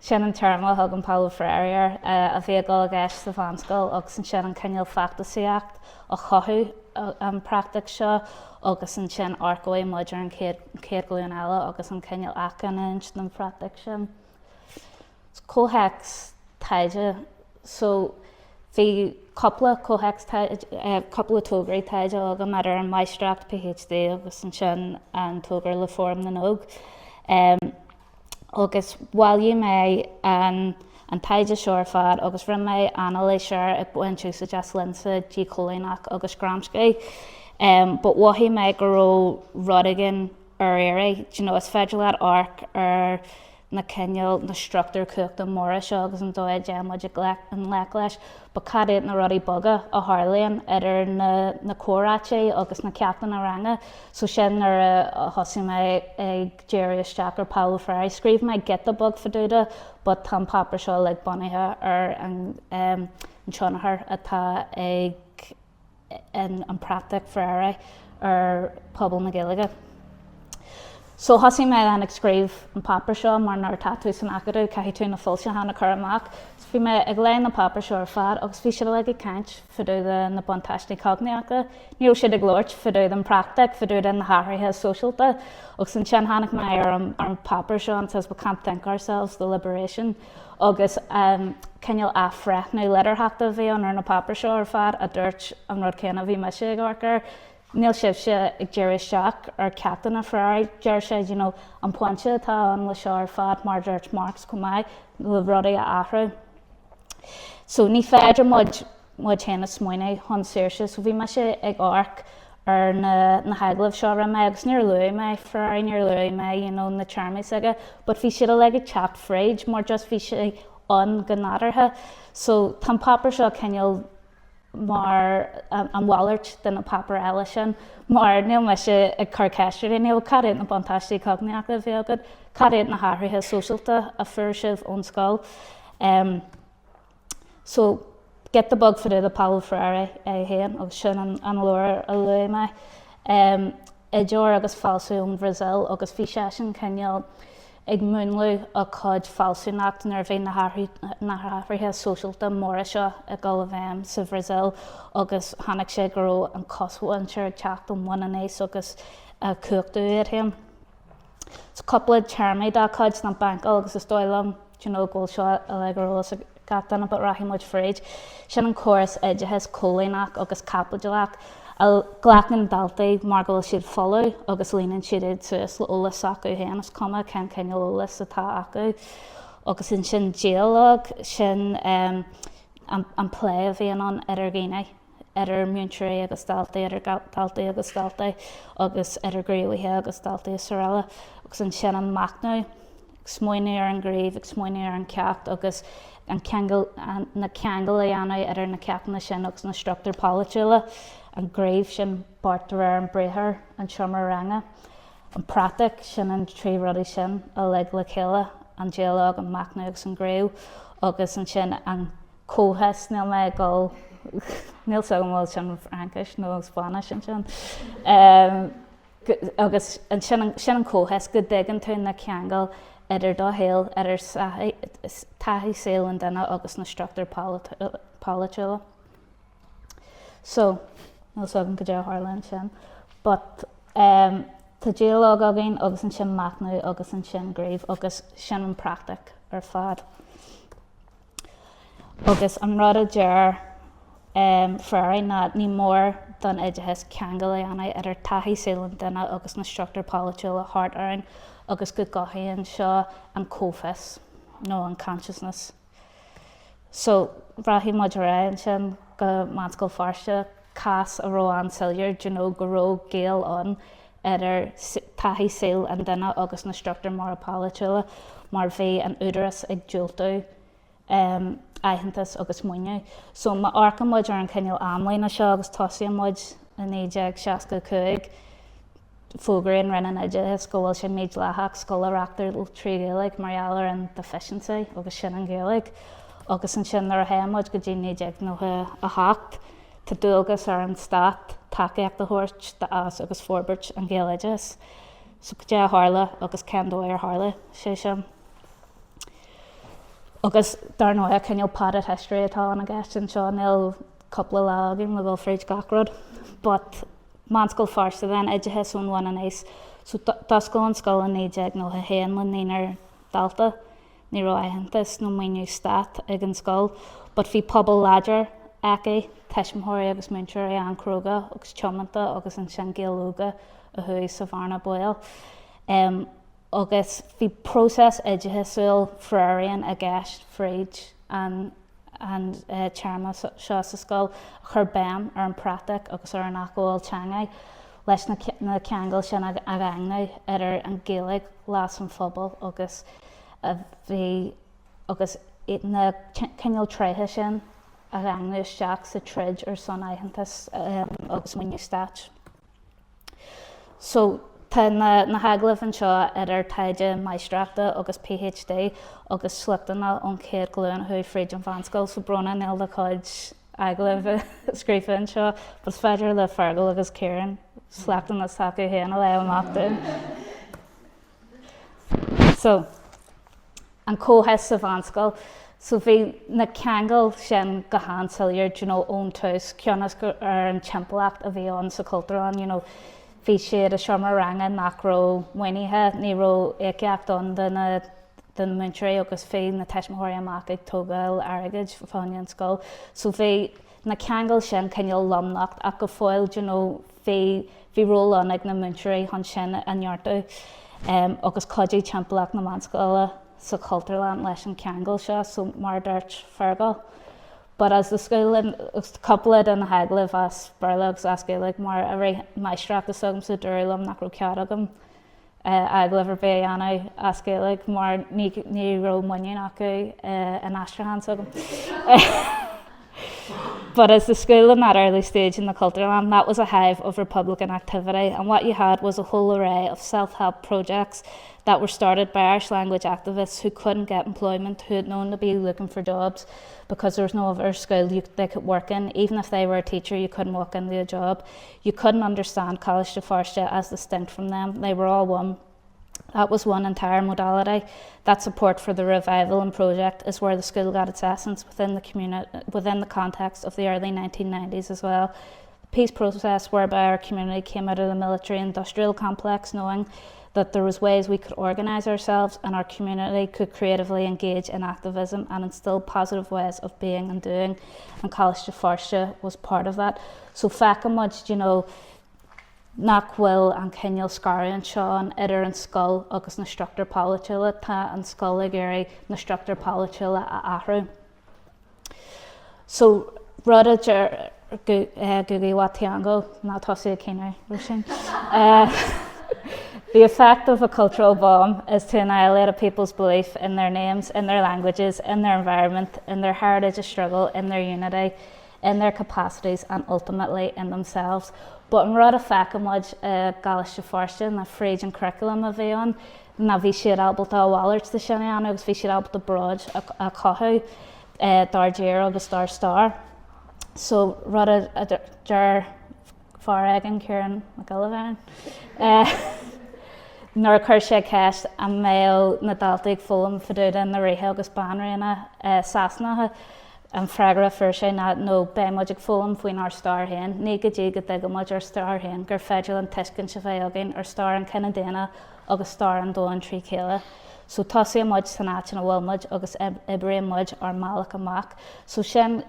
sin an téarma a thugann Paulo Freire air, a bhí ag dul i gceist sa mheánscoil agus ansin an cineál feachtasaíocht a chothú an praitic seo agus ansin amharcóidh muid ar an chéad ghlúin eile agus an cineál athghiniúint den phraitic sin. Comhthéacs taighde So bhí cúpla comhthéacs taighde, cúpla tograí taighde agam idir an máistreacht PhD agus ansin an togra le Fóram na nÓg. Agus bhailigh mé an an taighde seo ar fad agus rinne mé anailís air ag baint úsáid as lionsa díchoilíneach agus Gramsci. But mhothaigh mé go raibh rud éigin ar iarraidh, do you know, is féidir leat amharc ar na cineál, na struchtúir cumhachta móra seo agus an dóigh a dtéann muid i ngleic leis, but cad iad na rudaí beaga a tharlaíonn idir na na comhráití agus na ceachtanna ranga. So sin nuair a thosaigh mé ag díriú isteach ar Paulo Freire. Scríobh mé giota beag fá dtaobh de but tá an páipéar seo uilig bunaithe ar an an tionchar atá ag an praitic Freire ar phobal na Gaeilge. So thosaigh mé then ag scríobh an páipéar seo mar nuair atá tú san acadamh caithfidh tú na foilseacháin a chur amach. So bhí mé ag léamh na páipéir seo ar fad agus bhí siad uilig ag caint fá dtaobh de na buntáistí cognaíochta. Ní raibh siad ag labhairt fá dtaobh den praitic, fá dtaobh de na hathruithe sóisialta. Agus ansin tháinig mé ar an ar an páipéar seo and it says we can't think ourselves the liberation. Agus cineál athbhreithniú litearthachta a bhí ann ar na páipéir seo ar fad a dúirt an rud céanna a bhí mise ag amharc air. Níl sibhse ag díriú isteach ar cheachtanna Freire, deir sé, you know, an pointe atá ann le seo ar fad, mar a dúirt Marx chomh maith, le rudaí a athrú. So ní féidir muid muid féin a smaoineamh chun saoirse. So bhí mise ag amharc ar na na hagallaimh seo a rinne mé agus níor luaigh mé Freire, níor luaigh mé you know na téarmaí s'aige but bhí siad uilig ag teacht fríd mar just bhí sé ann go nádúrtha. So tá an páipéar seo cineál mar an mhalairt de na páipéir eile sin mar níl mise ag cur ceist ar dhaoine, cad iad na buntáistí cognaíochta a bhí agat, cad iad na hathruithe sóisialta a fuair sibh ón scoil. Um, So, giota beag fá dtaobh de Paulo Freire é féin agus sin an leabhar a luaigh mé. Oideoir agus fealsamh ón Bhrasaíl agus bhí seisean cineál. ag múnlú a cuid fealsúnacht nuair a bhí na hathruithe sóisialta móra seo ag dul i bhfeidhm sa Bhrasaíl agus chonaic sé go raibh an chosmhuintir ag teacht ón mbun aníos agus ag cumhachtú iad féin. So cúpla téarmaí dá cuid ná báncáil agus is dóigh liom do you know go bhfuil seo uilig ar eolas ag gach duine but rachaidh muid fríd. Sin an córas oideachais cóilíneach agus caipitleach a ghlacann daltaí mar go bhfuil siad folamh agus líonann siad iad suas le eolas s'acu féin, is cuma cén cineál eolais atá acu. Agus ansin dialóg, sin an plé a bhíonn ann idir dhaoine. idir múinteoirí agus daltaí, idir daltaí agus daltaí agus idir gníomhaithe agus daltaí is araile. Agus ansin an machnamh, ag smaoineamh ar an ngníomh, ag smaoineamh ar an cheacht agus an ceangal, na ceangail a dhéanamh idir na ceachtanna sin agus na struchtúir pholaitiúla, an gníomh sin beart de réir an briathair, an seomra ranga, an praitic, sin an trí rudaí sin uilig le chéile, an dialóg, an machnamh agus an gníomh agus ansin an comhfhios, níl mé ag dul, níl 's agam an bhfuil sin Fraincis nó Spáinnis ansin, agus ansin, sin an comhfhios, go dtuigeann tú na ceangail idir do shaol, idir taithí saoil an duine agus na struchtúir pholaitiúla. So, níl 's agam cad é a tharla ansin, but tá dialóg againn agus ansin machnamh agus ansin gníomh agus sin an praitic ar fad. Agus an rud a deir Freire ná ní mór don oideachas ceangal a dhéanamh idir taithí saoil an duine agus na struchtúir pholaitiúla thart orainn agus go gcothaíonn seo an comhfhios nó an consciousness. So, rachaidh muid ar aghaidh ansin go Meánscoil Feirste, cás a raibh an-soiléir, do you know, go raibh gaol ann idir taithí saoil an duine agus na struchtúir móra polaitiúla mar bhí an údarás ag diúltú aitheantas agus maoiniú. So má amharcann muid ar an chineál amlíne seo agus tosaíonn muid i 1965, fógraíonn Roinn an Oideachais go bhfuil sé mídhleathach scoil a reachtáil trí Ghaeilge mar gheall ar an deficiency agus sin an Ghaeilge. Agus ansin nuair a théann muid go dtí 1998, Tá dualgas ar an Stát tacaíocht a thabhairt d'fhás agus forbairt an Ghaeloideachais. So cad é a tharla agus cén dóigh ar tharla sé sin? Agus dar ndóigh, cineál potted history atá ann i gceist anseo, níl cúpla lá againn le dul fríd gach rud. But Meánscoil Feirste then, oideachas ón bhun aníos. So d'oscail an scoil i 1991 le naonúr dalta. Ní raibh aitheantas nó maoiniú stát ag an scoil but bhí pobal láidir aici, tuismitheoirí agus múinteoirí an-chróga agus tiomanta agus ansin Gaeil óga a chuaigh sa bhearna baoil. Agus bhí próiseas oideachasúil Freirean i gceist fríd an an téarma seo sa scoil a chuir béim ar an bpraitic agus ar an athghabháil teanga leis na ceangail sin a dhaingniú idir an Ghaeilge, leas an phobail agus a bhí agus na cineál tréithe sin a dhaingniú isteach sa troid ar son aitheantas agus maoiniú stáit. So, tá na na hagallaimh anseo idir taighde máistreachta agus PhD agus sliochtanna ón chéad ghlúin a chuaigh fríd an mheánscoil. So, Bróna, níl do chuid agallaimh scríofa anseo, but is féidir le Fergal agus Kieran sliochtanna s'acu féin a léamh amach dúinn. So, an comhfhios sa mheánscoil. So bhí na ceangail sin go han-soiléir, do you know, ón tús, cionn is gur ar an timpeallacht a bhí ann sa Chultúrlann, you know, bhí siad i seomra ranga nach raibh maoinithe, ní raibh íocaíocht ann do na do na múinteoirí agus bhí na tuismitheoirí amach ag tógáil airgid fá choinne an scoil. So bhí na ceangail sin cineál lomnocht ach go fóill, do you know, bhí bhí ról ann ag na múinteoirí chun sin a neartú agus chuidigh timpeallacht na meánscoile sa Chultúrlann leis an cheangal seo, so mar a dúirt Fergal. But as the school and cúpla de na hagallaimh as Béarla agus as Gaeilge mar i rith máistreachta s'agamsa dúradh liom nach raibh cead agam agallamh ar bith a dhéanamh as Gaeilge mar ní raibh muinín acu in aistriúchán s'agam. But as the school in that early stage in the Cultúrlann, that was a hive of Republican activity and what you had was a whole array of self-help projects that were started by Irish language activists who couldn't get employment, who had known to be looking for jobs because there was no other school you, they could work in. Even if they were a teacher, you couldn't walk into a job. You couldn't understand Coláiste Feirste as distinct from them. They were all one. That was one entire modality. That support for the revival and project is where the school got its essence within the community within the context of the early 1990s as well. The peace process whereby our community came out of the military industrial complex knowing that there was ways we could organize ourselves and our community could creatively engage in activism and instill positive ways of being and doing and Coláiste Feirste was part of that. So feiceann muid you know, nach bhfuil an cineál scarúint seo ann idir an scoil agus na struchtúir polaitiúla, tá an scoil ag iarraidh na struchtúir polaitiúla a athrú. So, rud a deir Ngugi wa Thiong'o, ná tosaigh ag caoineadh, Róisín. The effect of a cultural bomb is to annihilate a people's belief in their names, in their languages, in their environment, in their heritage of struggle, in their unity, in their capacities and ultimately in themselves. But an rud a feiceann muid i gColáiste Feirste ná fríd an curriculum a bhí ann ná bhí siad ábalta a mhalairt de sin a dhéanamh agus bhí siad ábalta bród a chothú dár dtír agus dár stair. So rud a deir fear éigin, Ciarán Mac Giolla Bhéin, nuair a chuir sé ceist an mbeadh na daltaí ag foghlaim fá dtaobh de na ríthe agus banríona Sasanacha, an freagra a fuair sé ná no, beidh muid ag foghlaim faoinár stair féin, ní go dtí go dtuigeann muid ár stair féin gur féidir linn tuiscint a bheith againn ar stair an chine daonna agus stair an domhain trí chéile. So tosaíonn muid san áit ina bhfuil muid agus oibríonn muid ár mbealach amach. So sin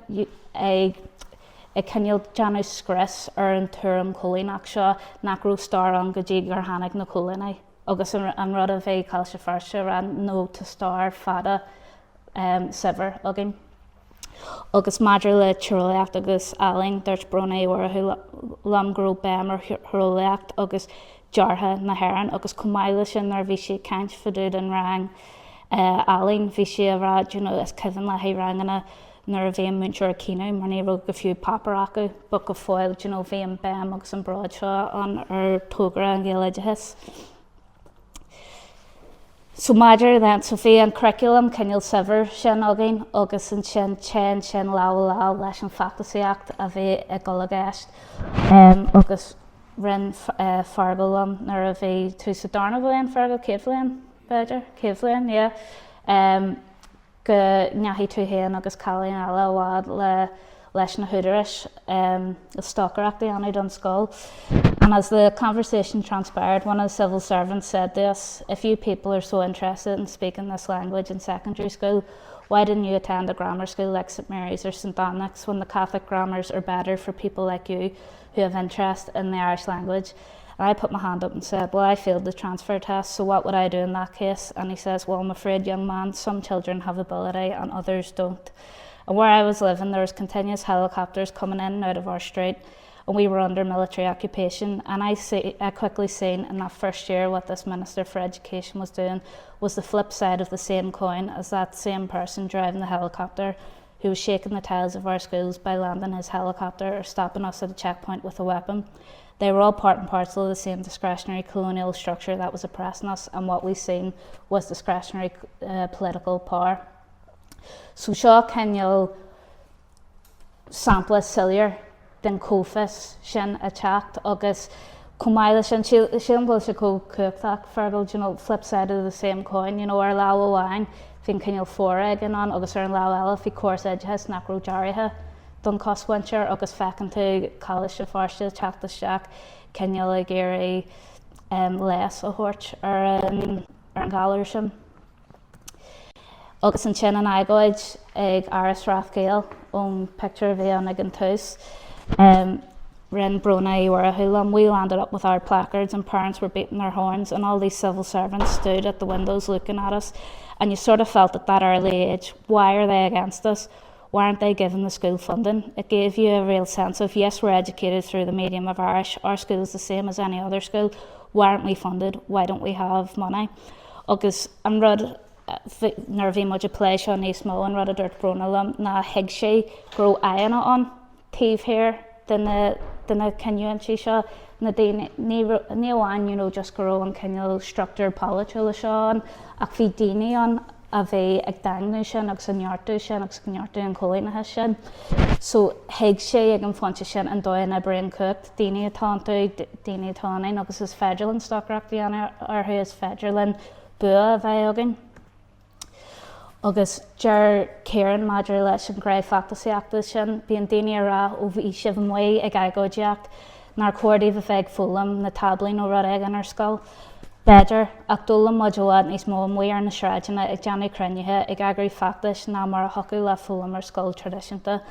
ag ag cineál déanamh scrios ar an tuairim choilíneach seo nach raibh stair ann go dtí gur tháinig na coilínigh agus an rud a bhí Coláiste Feirste a rá no tá stair fada saibhir againn. Agus maidir le tíreolaíocht agus ealaín, dúirt Bróna Uí Mhurchú liom go raibh béim ar thíreolaíocht agus deartha na hÉireann agus chomh maith le sin nuair a bhí sí ag caint fá dtaobh den rang ealaín bhí sí ag rá do you know is cuimhin léi ranganna nuair a bhí an múinteoir ag caoineadh mar ní raibh go fiú páipéar acu but go fóill do you know bhí an béim agus an bród seo ann ar togra an Ghaeloideachais. So maidir then, so bhí an curriculum cineál saibhir sin againn agus ansin téann sin lámh i lámh leis an feachtasaíocht a bhí ag dul i gceist agus roinn Feargal liom nuair a bhí tú sa darna bhliain, Feargal, chéad bhliain b'fhéidir, chéad bhliain, yeah, go ndeachaigh tú féin agus cailín eile i bhfad le leis na húdaráis stocaireacht a dhéanamh don scoil. And as the conversation transpired, one of the civil servants said to us, if you people are so interested in speaking this language in secondary school, why didn't you attend a grammar school like St Mary's or St Dominic's when the Catholic grammars are better for people like you who have interest in the Irish language? And I put my hand up and said, well, I failed the transfer test, so what would I do in that case? And he says, well, I'm afraid, young man, some children have ability and others don't. And where I was living, there was continuous helicopters coming in and out of our street, and we were under military occupation. And I, see, I quickly seen in that first year what this Minister for Education was doing was the flip side of the same coin as that same person driving the helicopter who was shaking the tiles of our schools by landing his helicopter or stopping us at a checkpoint with a weapon. They were all part and parcel of the same discretionary colonial structure that was oppressing us, and what we seen was discretionary uh, political power. So seo cineál sampla soiléir den chomhfhios sin ag teacht agus chomh maith leis sin, sílim go bhfuil sé chomh cumhachtach, Fergal, do you know, flip side of the same coin, you know, ar lámh amháin bhí an cineál foréigin ann agus ar an lámh eile bhí córas oideachais nach raibh deartha don chosmhuintir agus feiceann tú Coláiste Feirste ag teacht isteach cineál ag iarraidh leigheas a thabhairt ar an ar an ghalar sin. Agus ansin an agóid ag Áras Rathgael ón pictiúr a bhí ann ag an tús. Roinn Bróna Uí Mhurchú liom, we landed up with our placards and parents were beating their horns and all these civil servants stood at the windows looking at us and you sort of felt at that early age, why are they against us? Why aren't they giving the school funding? It gave you a real sense of, yes, we're educated through the medium of Irish, our school is the same as any other school, why aren't we funded? Why don't we have money? Agus an rud, nuair a bhí muid ag plé seo níos mó, an rud a dúirt Bróna liom ná thuig sí go raibh aghaidheanna ann taobh thiar de na, de na cinniúintí seo, na daoine, ní, ní amháin you know just go raibh an cineál struchtúr polaitiúla seo ann ach bhí daoine ann. a bhí ag daingniú sin agus ag neartú sin agus ag neartú an choilíneachais sin. So thuig sé ag an phointe sin an dóigh a n-oibríonn cumhacht, daoine atá iontu, daoine atá ionainn agus is féidir linn stocaireacht a dhéanamh orthu, is féidir linn bua a bheith againn. Agus deir Ciarán maidir leis an ghné feachtasaíochta sin, bíonn daoine ag rá ó bhí sibh amuigh ag agóidíocht, nár chóir daoibh a bheith ag foghlaim na táblaí nó rud éigin ar scoil. B'fhéidir, ach d'fhoghlaim muid i bhfad níos mó amuigh ar na sráideanna ag déanamh cruinnithe, ag eagrú feachtais ná mar a thiocfadh le foghlaim ar scoil traidisiúnta.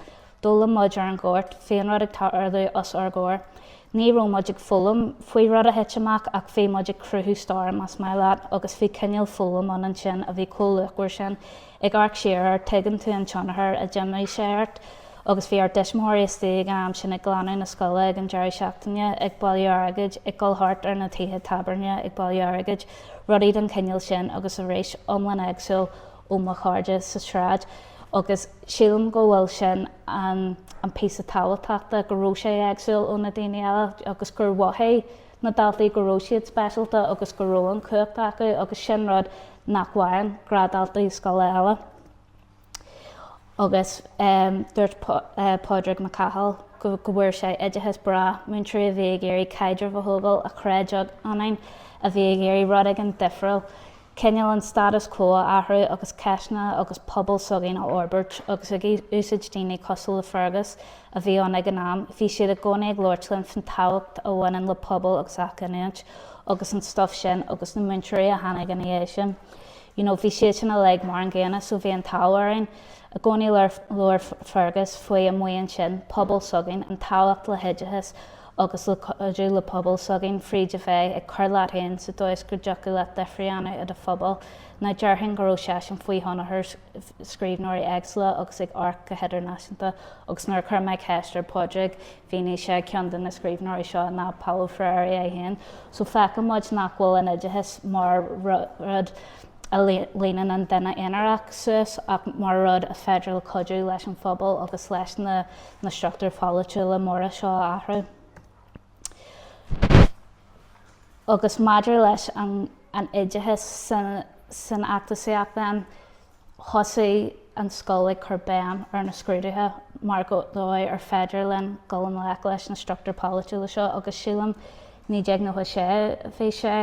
D'fhoghlaim muid ar an ngort, bhí an rud ag tarlú os ár gcomhair. Ní raibh muid ag foghlaim faoi rud a thit amach ach bhí muid ag cruthú stair, más maith leat, agus bhí cineál foghlaim ann ansin a bhí chomh luachmhar sin. Ag amharc siar air, tuigeann tú an tionchar a d'imir sé ort. Agus bhí ár dtuismitheoirí istigh ag an am sin ag glanadh na scoile ag an deireadh seachtaine, ag bailiú airgid, ag dul thart ar na tithe tábhairne ag bailiú airgid, rudaí den chineál sin agus arís, iomlán éagsúil ó mo chairde sa sráid agus sílim go bhfuil sin an an píosa tábhachtachta, go raibh sé éagsúil ó na daoine eile agus gur mhothaigh na daltaí go raibh siad speisialta agus go raibh an chumhacht acu agus sin rud nach bhfaigheann gnáthdhaltaí scoile eile. Agus dúirt Pádraig Mac Cáthail go bhfuair sé oideachas breá, múinteoirí a bhí ag iarraidh caidreamh a thógáil, a chreid ionainn, a bhí ag iarraidh rud éigin difriúil, cineál an status quo a athrú agus ceisteanna agus pobal s'againn a fhorbairt agus ag úsáid daoine cosúil le Fergus a bhí ann ag an am, bhí siad i gcónaí ag labhairt linn faoin tábhacht a bhaineann le pobal agus athghiniúint agus an stuif sin agus na múinteoirí a tháinig ina dhiaidh sin. You know, bhí siad sin uilig mar an gcéanna so bhí an t-ádh orainn. I gcónaí labhair Fergus faoi amuigh ansin, pobal s'againn, an tábhacht le hoideachas agus le cuidiú le pobal s'againn fríd a bheith ag cur leat féin sa dóigh is go dtiocfadh leat difear a dhéanamh i do phobal. Now déarfainn go raibh seisean faoi thionchar scríbhneoirí éagsúla agus ag amharc go hidirnáisiúnta agus nuair a chuir mé ceist ar Phádraig mhínigh sé ceann de na scríbhneoirí seo ná Paulo Freire é féin. So feiceann muid nach bhfuil an oideachas mar rud a líonann an duine aonarach suas ach mar rud a féidir le cuidiú leis an phobal agus leis na na struchtúir pholaitiúla móra seo a athrú. Agus maidir leis an an oideachas san san fheachtasaíocht then, thosaigh an scoil ag cur béim ar na scrúduithe mar go dóigh ar féidir linn dul i ngleic leis na struchtúir pholaitiúla seo agus sílim 1996 a bhí sé,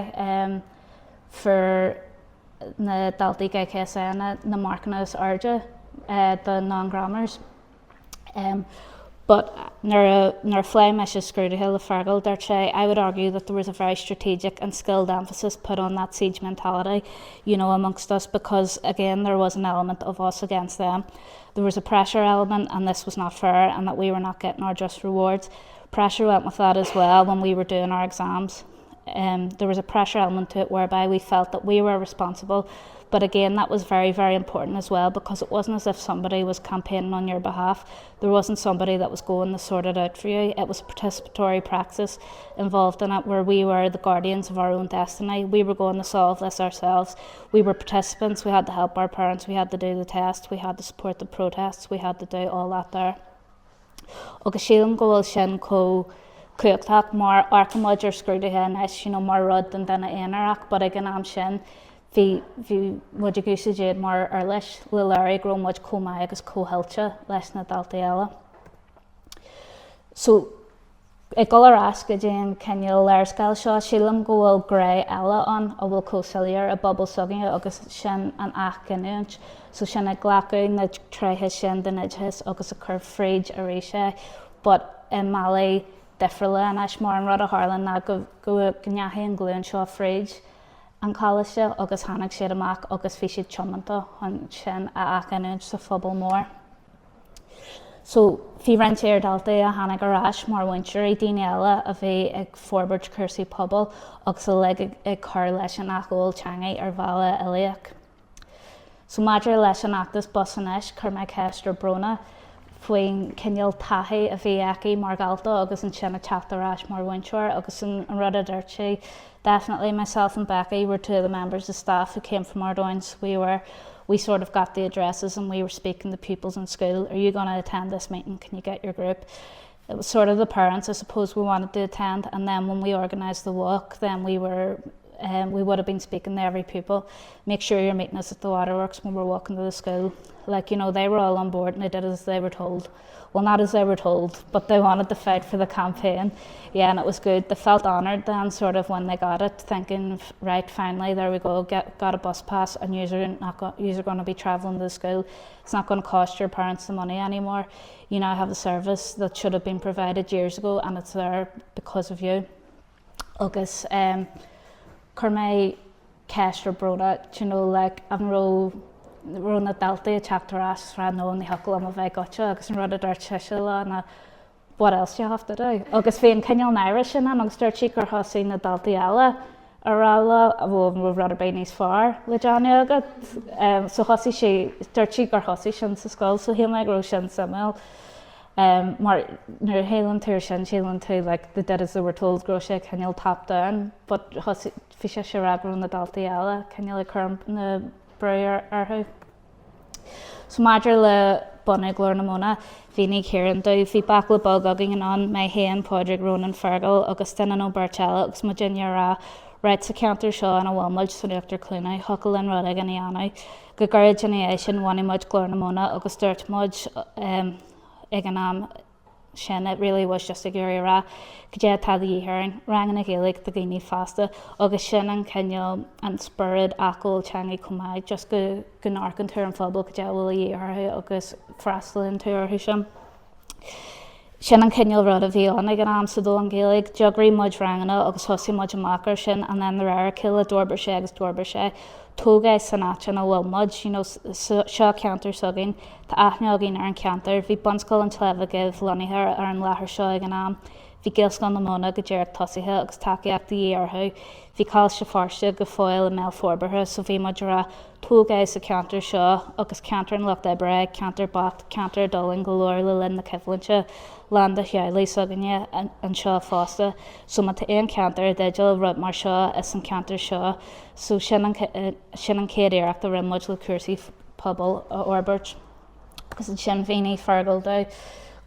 fuair na daltaí GCSE na na marcanna is airde do non-grammars. But nuair a nuair a phléigh mise scrúduithe le Fergal, dúirt sé, I would argue that there was a very strategic and skilled emphasis put on that siege mentality, you know, amongst us because again there was an element of us against them. There was a pressure element and this was not fair and that we were not getting our just rewards. Pressure went with that as well when we were doing our exams. Um, there was a pressure element to it whereby we felt that we were responsible. But again, that was very, very important as well because it wasn't as if somebody was campaigning on your behalf. There wasn't somebody that was going to sort it out for you. It was a participatory praxis involved in it where we were the guardians of our own destiny. We were going to solve this ourselves. We were participants. We had to help our parents. We had to do the test. We had to support the protests. We had to do all that there. Agus sílim go bhfuil sin chomh cumhachtach mar amharcann muid ar scrúduithe anois you know mar rud don duine aonarach but ag an am sin bhí bhí muid ag úsáid iad mar uirlis le léiriú go raibh muid chomh maith agus chomh hoilte leis na daltaí eile. So Ag dul ar ais go dtí an cineál léarscáil seo, sílim go bhfuil gné eile ann a bhfuil chomh soiléir i bpobal s'againne agus sin an athghiniúint. So sin ag glacadh na tréithe sin den oideachas agus ag cur fríd arís é but i mbealaí difriúla anois mar an rud a tharla ná go go ndeachaigh an ghlúin seo fríd an choláiste agus tháinig siad amach agus bhí siad tiomanta chun sin a athghiniúint sa phobal mór. So, bhí roinnt iardhaltaí a tháinig ar ais mar mhúinteoirí, daoine eile a bhí ag forbairt cúrsaí pobail agus uilig ag cur leis an athghabháil teanga ar bhealach uilíoch. So, maidir leis an fheachtas Bus Anois, chuir mé ceist ar Bróna faoin chineál taithí a bhí aici mar dhalta agus ansin ag teacht ar ais mar mhúinteoir agus an rud a dúirt sí, Definitely, myself and Becky were two of the members of staff who came from Ardoynes. We were we sort of got the addresses and we were speaking to pupils in school, are you going to attend this meeting? Can you get your group? It was sort of the parents, I suppose, we wanted to attend. And then when we organised the walk, then we were um, we would have been speaking to every pupil. Make sure you're meeting us at the waterworks when we're walking to the school. Like, you know, they were all on board and they did as they were told. Well, not as they were told, but they wanted to fight for the campaign. Yeah, and it was good. They felt honoured then, sort of, when they got it, thinking, right, finally, there we go, get, got a bus pass, and you're not go, you're going to be travelling to the school. It's not going to cost your parents the money anymore. You now have a service that should have been provided years ago, and it's there because of you. Agus um, chuir mé ceist ar Bróna, do you know, like, an raibh raibh na daltaí ag teacht ar ais is rá no ní thiocfadh liom a bheith goite agus an rud a dúirt sise leo ná what else do you have to do? Agus bhí an cineál náire sin ann agus dúirt sí gur thosaigh na daltaí eile a rá leo an bhfuil an raibh rud ar bith níos fearr le déanamh agat. So thosaigh sí, dúirt sí gur thosaigh sin sa scoil so shíl mé go raibh sin suimiúil. Mar nuair a shíleann tú ar sin síleann tú like they did as they were told go raibh sé cineál top down but thosaigh bhí sise ag rá go raibh na daltaí eile cineál ag cur na brú orthu. So maidir le bunú Glór na Móna, mhínigh Ciarán domh, bhí baicle beag againn ann, mé féin, Pádraig, Rónán, Fergal agus duine nó beirt eile agus muidinne ag rá right sa cheantar seo ina bhfuil muid, san Uachtar Cluanaí, thiocfadh linn rud éigin a dhéanamh. Go gairid ina dhiaidh sin bhunaigh muid Glór na Móna agus dúirt muid ag an am sin it really was just ag iarraidh a rá cad é atá de dhíth orainn, ranganna Gaeilge do dhaoine fásta agus sin an cineál, an spiorad acomhal teanga chomh maith, just go go n-amharcann tú ar an phobal cad é a bhfuil a dhíth orthu agus freastalaíonn tú orthu sin. Sin an cineál rud a bhí ann ag an am sa domhan Gaeilge. D'eagraigh muid ranganna agus thosaigh muid amach ar sin and then de réir a chéile d'fhorbair sé agus d'fhorbair sé. Tóg é san áit ina bhfuil muid, you know, seo ceantar s'againn, tá aithne againn ar an cheantar. Bhí Bunscoil an tSléibhe Dhuibh lonnaithe ar an láthair seo ag an am. Bhí Gaelscoil na Móna go díreach tosaithe agus tacaíocht de dhíth orthu. Bhí Coláiste Feirste go fóill i mbéal forbartha so bhí muid ag rá tóg é sa cheantar seo agus ceantar an lucht oibre é, ceantar bocht, ceantar a d'fhulaing go leor le linn na coimhlinte, lán de theaghlaigh s'againne anseo fosta. So má tá aon cheantar i dteideal rud mar seo is an ceantar seo. So sin an sin an chéad iarracht a rinne muid le cúrsaí pobail a fhorbairt. Agus ansin mhínigh Fergal domh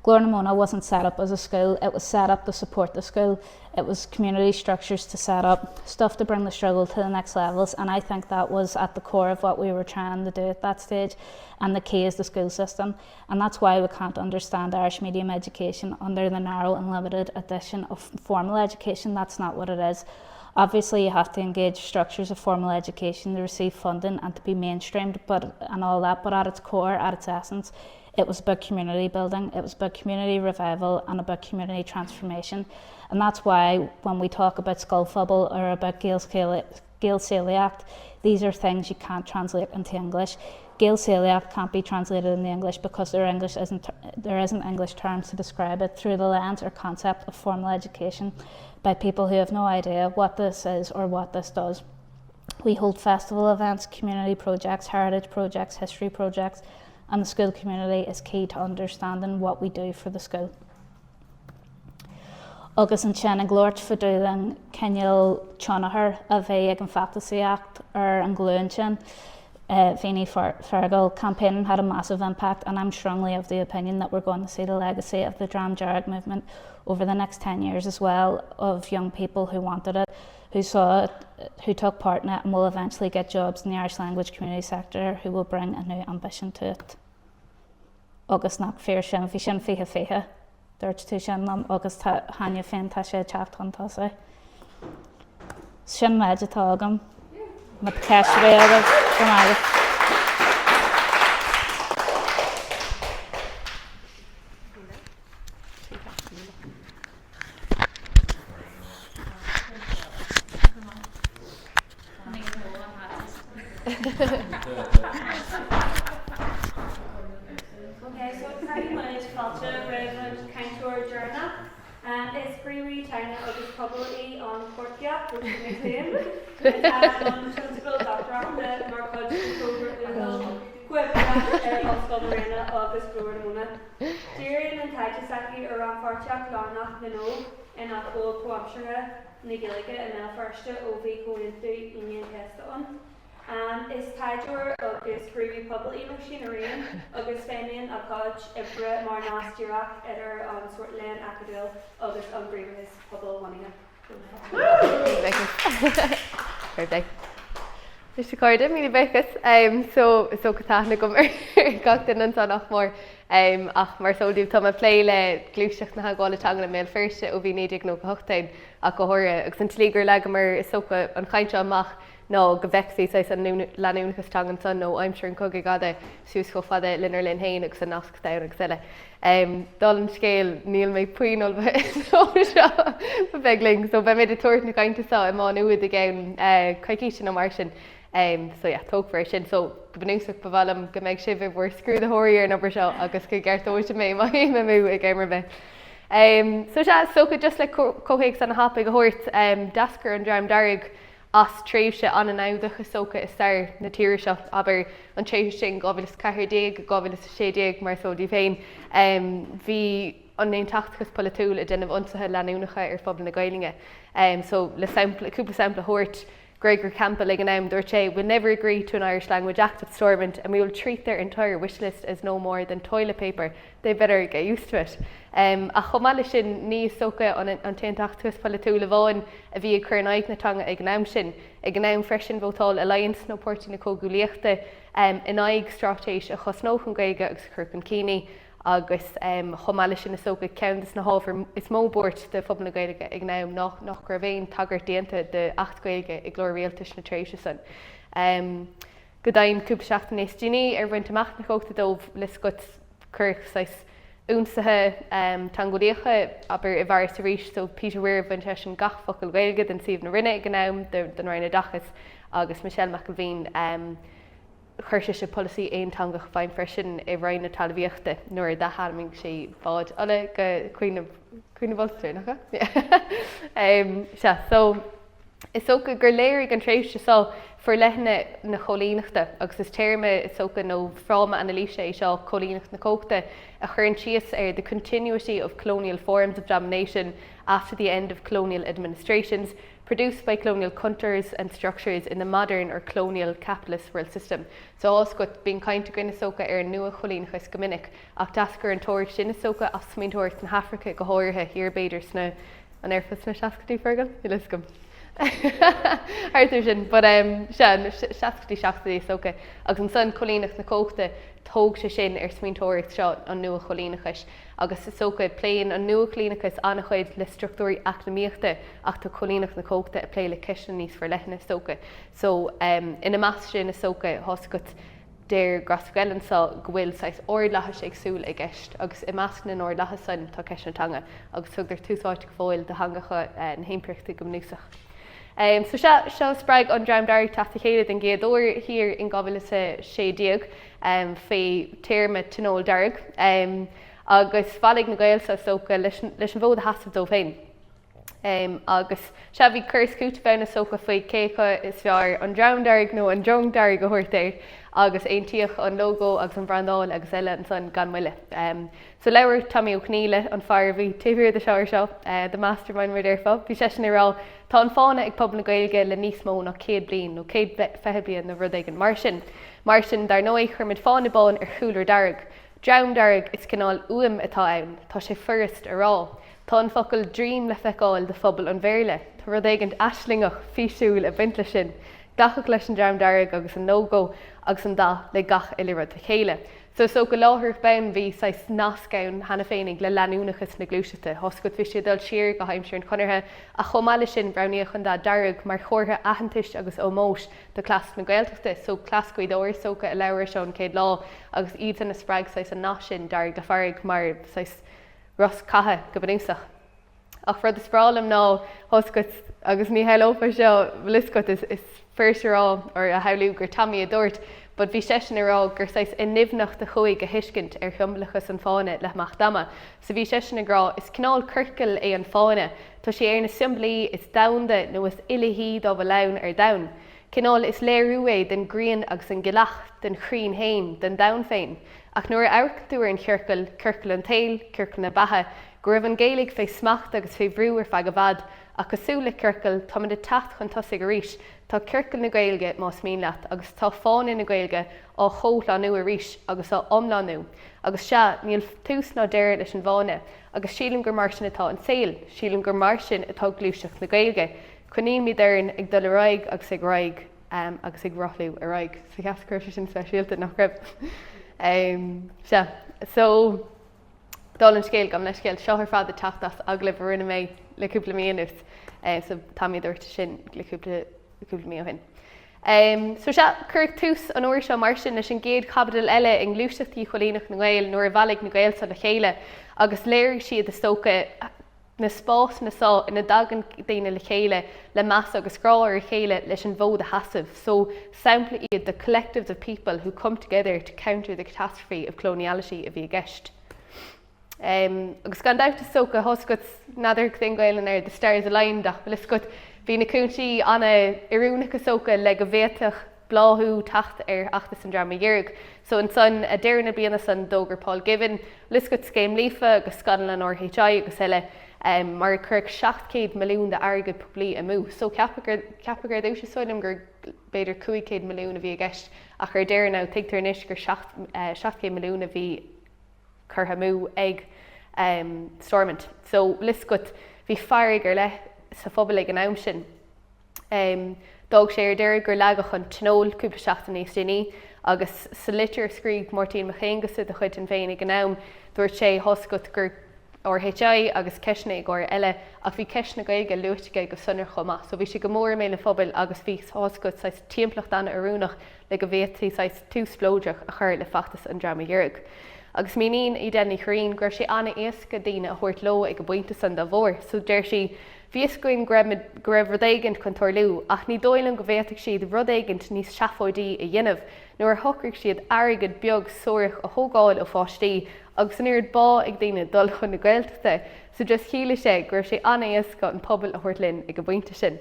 Glór na Móna wasn't set up as a school, it was set up to support the school. It was community structures to set up, stuff to bring the struggle to the next levels and I think that was at the core of what we were trying to do at that stage and the key is the school system and that's why we can't understand Irish medium education under the narrow and limited edition of formal education. That's not what it is. Obviously you have to engage structures of formal education to receive funding and to be mainstreamed but and all that but at its core, at its essence, it was about community building, it was about community revival and about community transformation. And that's why when we talk about Scoilphobal or about Gaelscolaíocht, these are things you can't translate into English. Gaelscolaíocht can't be translated into English because there, English isn't, there isn't English terms to describe it through the lens or concept of formal education by people who have no idea what this is or what this does. We hold festival events, community projects, heritage projects, history projects, and the school community is key to understanding what we do for the school. Agus ansin ag labhairt fá dtaobh den cineál tionchar a bhí ag an bhfeachtasaíocht ar an ghlúin sin, mhínigh Fergal, campaigning had a massive impact and I'm strongly of the opinion that we're going to see the legacy of the Dream Dearg movement over the next 10 years as well of young people who wanted it, who saw it, who took part in it and will eventually get jobs in the Irish language community sector who will bring a new ambition to it. Agus nach fíor sin, bhí sin 2020, dúirt tú sin liom agus tá cheana féin tá sé ag teacht chun tosaigh. Sin méid atá agam. Má tá ceist ar bith agaibh, go maith agaibh. Ok, so cuirfidh muid fáilte roimh an cainteoir deireanach. Is gníomhaí teanga agus pobail í an Chorcaíoch, Róisín Nic Liam, atá i mbun tionscadal dochtúireachta mar chuid den togra uathúil comhoibritheach ar Ollscoil na Ríona agus Glór na Móna. Díríonn an taighde s'aici ar rannpháirtíocht lárnach na n-óg in acomhal comhaimseartha na Gaeilge i mBéal Feirste ó bhí Comhaontú Aoine an Chéasta ann. Is taighdeoir agus gníomhaí pobail í Róisín araon agus feidhmíonn a cuid oibre mar nasc díreach idir an sórt léann acadúil agus an gníomhachas pobalbhunaithe. Fair play. Anois a chairde, míle buíochas. So, is dócha tá aithne agam ar gach duine anseo nach mór. Ach mar is eol daoibh, tá mé ag plé le gluaiseacht na theagmhála teangan i mBéal Feirste ó bhí 1998 ann ach go háirithe. Agus an tslí gur leagamar is dócha an chaint seo amach ná go bhfeicfí saghas an leanúnachas teangan san ó aimsir an Chogaidh Fhada suas chomh fada lenár linn féin agus an nasc domhan agus eile. Dála an scéil, níl mé puinn ullmhaithe dó seo, ba bheag linn, so beidh mé ag tabhairt na cainte seo i Má Nuad i gceann coicíse nó mar sin. So yeah, tógfar é sin. So go bunúsach ba mhaith liom go mbeidh sibh i bhur scrúdaitheoirí ar an obair seo agus go gceartóidh sibh mé má théim amú ag am ar bith. So sea, is dócha just le comhthéacs ana-thapaidh a thabhairt, d'eascair an Dream Dearg as tréimhse an-namhdach is dócha i stair na tíre seo, abair, an tréimhse sin 2014-2016 mar is eol daoibh féin, bhí an t-aontachtachas polaitiúil ag déanamh ionsaithe leanúnacha ar phobal na Gaelainne. So le sampla, cúpla sampla a thabhairt, Gregory Campbell ag an am, dúirt sé, We'll never agree to an Irish Language Act at Stormont and we will treat their entire wish list as no more than toilet paper. They better get used to it. Ach chomh maith leis sin, ní is dócha an t-aontachtachas polaitiúil amháin a bhí ag cur in aghaidh na teanga ag an am sin. Ag an am freisin, vótáil Alliance nó Páirtí na Comhghuaillíochta in aghaidh straitéis a chosnódh an Ghaeilge agus a chuirfeadh chun cinn í agus chomh maith leis sin is dócha ceann de na hábhair is mó buairt do phobal na Gaeilge ag an am ná nach raibh aon tagairt déanta d'Acht Gaeilge i gclár rialtais na tréimhse san. Go deimhin, cúpla seachtain níos déanaí ar bhaint amach na cumhachta dóibh, le scoit cuireadh saghas ionsaithe teangeolaíocha, abair, i bhfearas arís. So Peter Weir, bhain seisean gach focal Gaeilge den suíomh na Roinne ag an am, den Roinn Oideachais, agus Michelle McIlveen, chuir sise polasaí aonteangach i bhfeidhm freisin i Roinn na Talmhaíochta nuair a d'athainmnigh sí bád ola go Queen of, Queen of Ulster, nach ea? Sea, so. Is dócha gur léirigh an tréimhse seo forleithne na cóilíneachta, agus is téarma, is dócha, nó fráma anailíse é seo, cóilíneacht na cumhachta, a chuireann síos ar the continuity of colonial forms of domination after the end of colonial administrations, produced by colonial contours and structures in the modern or colonial capitalist world system. So, tá a fhios agat, bíonn caint againn, is dócha, ar an nua-choilíneachas go minic, ach d'eascair an teoiric sin, is dócha, as smaointeoireacht na hAfraice go háirithe, thiar, b'fhéidir, sna An ndéarfá sna seascaidí, Fergal? Níl a fhios agam. Thart ar sin. But um, sea, na seascaidí, seachtóidí is dócha. Agus ansan coilíneacht na cumhachta, thóg sé sin ar smaointeoireacht seo an nua-choilíneachais. Agus is dócha, pléann an nua-choilíneachas an-chuid le struchtúirí eacnamaíochta ach tá coilíneacht na cumhachta ag plé le ceisteanna níos forleithne is dócha. So, um, ina measc sin is dócha, tá a fhios agat, Deir Grosfoguel anseo go bhfuil saghas ordlathais éagsúil i gceist agus i measc na n-ordlathas san tá ceist na teanga agus tugtar tús áite go fóill do theangacha na himpireachta go bunúsach. So sea, seo spreag an Dream Dearg teacht le chéile den gcéad uair thiar in 2016 faoi téarma Tionól Dearg agus bhailigh na Gaeil seo is dócha leis an bhfód a sheasamh dóibh féin. Agus, sea, bhí cur is cúiteamh ann is dócha faoi cé acu is fearr an Dream Dearg nó an Drong Dearg a thabhairt air agus aontaíodh an lógó agus an bhrandáil agus eile ansan gan mhoill. So labhair Tommy Ó Conghaile, an fear a bhí taobh thiar de seo ar seo, the mastermind mar a déarfá, bhí seisean ag rá, Tá an fáinne ag pobal na Gaeilge le níos mó ná 100 bliain nó 120 bliain nó rud éigin mar sin. Mar sin, dar ndóigh, chuir muid fáinne bán ar chúlra dearg. Dream Dearg, is cineál uaim atá ann, tá sé furast a rá. Tá an focal dream le feiceáil do phobal an Bhéarla. Tá rud éigint aislingeach, físiúil ag baint leis sin. Glacadh leis an Dream Dearg agus an lógó agus an dath le gach uile rud le chéile. So is dócha láithreach bonn bhí saghas nasc ann cheana féinig le leanúnachas na gluaiseachta. Tá a fhios agat bhí sé ag dul siar go haimsir an Chonartha ach chomh maith leis sin roghnaíodh an dath dearg mar chomhartha aitheantais agus ómóis do Cleas na Gaeltachta. So Cleas Ghaoth Dobhair is dócha a labhair air seo an chéad lá agus iadsan a spreag saghas an nath sin dearg le fearg mar saghas rosc catha go bunúsach. Ach rud is breá liom ná, tá a fhios agat, agus ní shamhlófá seo, bhfuil fhios agat, is fuirist a rá or a shamhlú gur Tommy a dúirt, but bhí seisean ag rá gur saghas inneamhnacht a chuaigh a thuiscint ar shiombalachas an fáinne le himeacht ama. So bhí seisean ag rá, is cineál ciorcail é an fáinne, tá sé ar na siombailí is domhanda nó is uilithí dá bhfuil ann ar domhan. Cineál is léiriú é den ghrian agus an ghealach, den chruinn féin, den domhan féin. Ach nuair a amharcann tú ar an chiorcal, ciorcal an tsaoil, ciorcal na beatha, go raibh an Ghaeilge fé smacht agus fé bhrú ar feadh i bhfad, ach cosúil le ciorcal, táimid ag teacht chun tosaigh arís, tá ciorcal na Gaeilge, más mian leat, agus tá fáinne na Gaeilge á chomhlánú arís agus á iomlánú. Agus sea, níl tús ná deireadh leis an bhfáinne. Agus sílim gur mar sin atá an saol, sílim gur mar sin atá gluaiseacht na Gaeilge. Coinnímid orainn ag dul ar aghaidh agus ag ar aghaidh agus ag rothlú ar aghaidh. So cheapas go raibh sé sin speisialta, nach raibh? Sea. So, dála an scéil, gabh mo leithscéal, seo ar fad ag teacht as agallamh a rinne mé le cúpla mí anuas. So, tá mé dúirt sin le cúpla cúpla mí ó shin. So sea, cuireadh tús an uair seo mar sin leis an gcéad chaibidil eile i ngluaiseacht dhíchoilíneach na nGael nuair a bhailigh na Gaeil seo le chéile agus léirigh siad, is dócha, na spásanna seo ina dtagann daoine le chéile le meas agus grá ar a chéile leis an bhfód a sheasamh. So, sampla iad de collectives of people who come together to counter the catastrophe of coloniality a bhí i gceist. Agus gan dabht is dócha, tá's agat, n'fheadar cad é an Ghaelainn ar the stars aligned ach bhfuil fhios agat, bhí na cúinsí an-oiriúnach is dócha le go bhféadfadh bláthú teacht ar fheachtas an Dreama Dheirg. So ansan, ag deireadh na bliana san, d'fhógair Paul Givan, bhfuil fhios agat, Scéim Líofa agus scannal an RHI agus eile, mar a cuireadh 700 milliún d'airgead poiblí amú. So ceapadh gur, ceapadh ar dtús is dóigh liom gur b'fhéidir 500 milliún a bhí i gceist ach ar deireadh now tuigtear anois gur 700 milliún a bhí curtha amú ag Stormont. So, bhfuil fhios agat, bhí fearg ar leith sa phobal ag an am sin. D'fhág sé ar deireadh gur leagadh an Tionól cúpla seachtain níos déanaí agus sa litir a scrígh Máirtín Mac Aonghusa de chuid Shinn Féin ag an am, dúirt sé, tá's agat, gur RHI agus ceisteanna éagóra eile ach bhí ceist na Gaeilge luaite aige go sonrach chomh maith. So bhí sé go mór i mbéal an phobail agus bhí, tá's agat, saghas timpeallacht an-oiriúnach le go bhféadfaí saghas tús spleodrach a chur le feachtas an Dreama Dheirg. Agus míníonn Edel Ní Churraoin go raibh sé an-éasca daoine a thabhairt leo ag an bpointe san dá bharr. So deir sí, Bhí fhios againn go raibh go raibh rud éigint chun tarlú ach ní dóigh liom go bhféadfadh siad rud éigint níos seafóidí a dhéanamh nuair a shocraigh siad airgead beag suarach a thógáil ó pháistí agus an oiread bá ag daoine dul chun na Gaeltachta so just chiallaigh sé go raibh sé an-éasca an pobal a thabhairt linn ag an bpointe sin.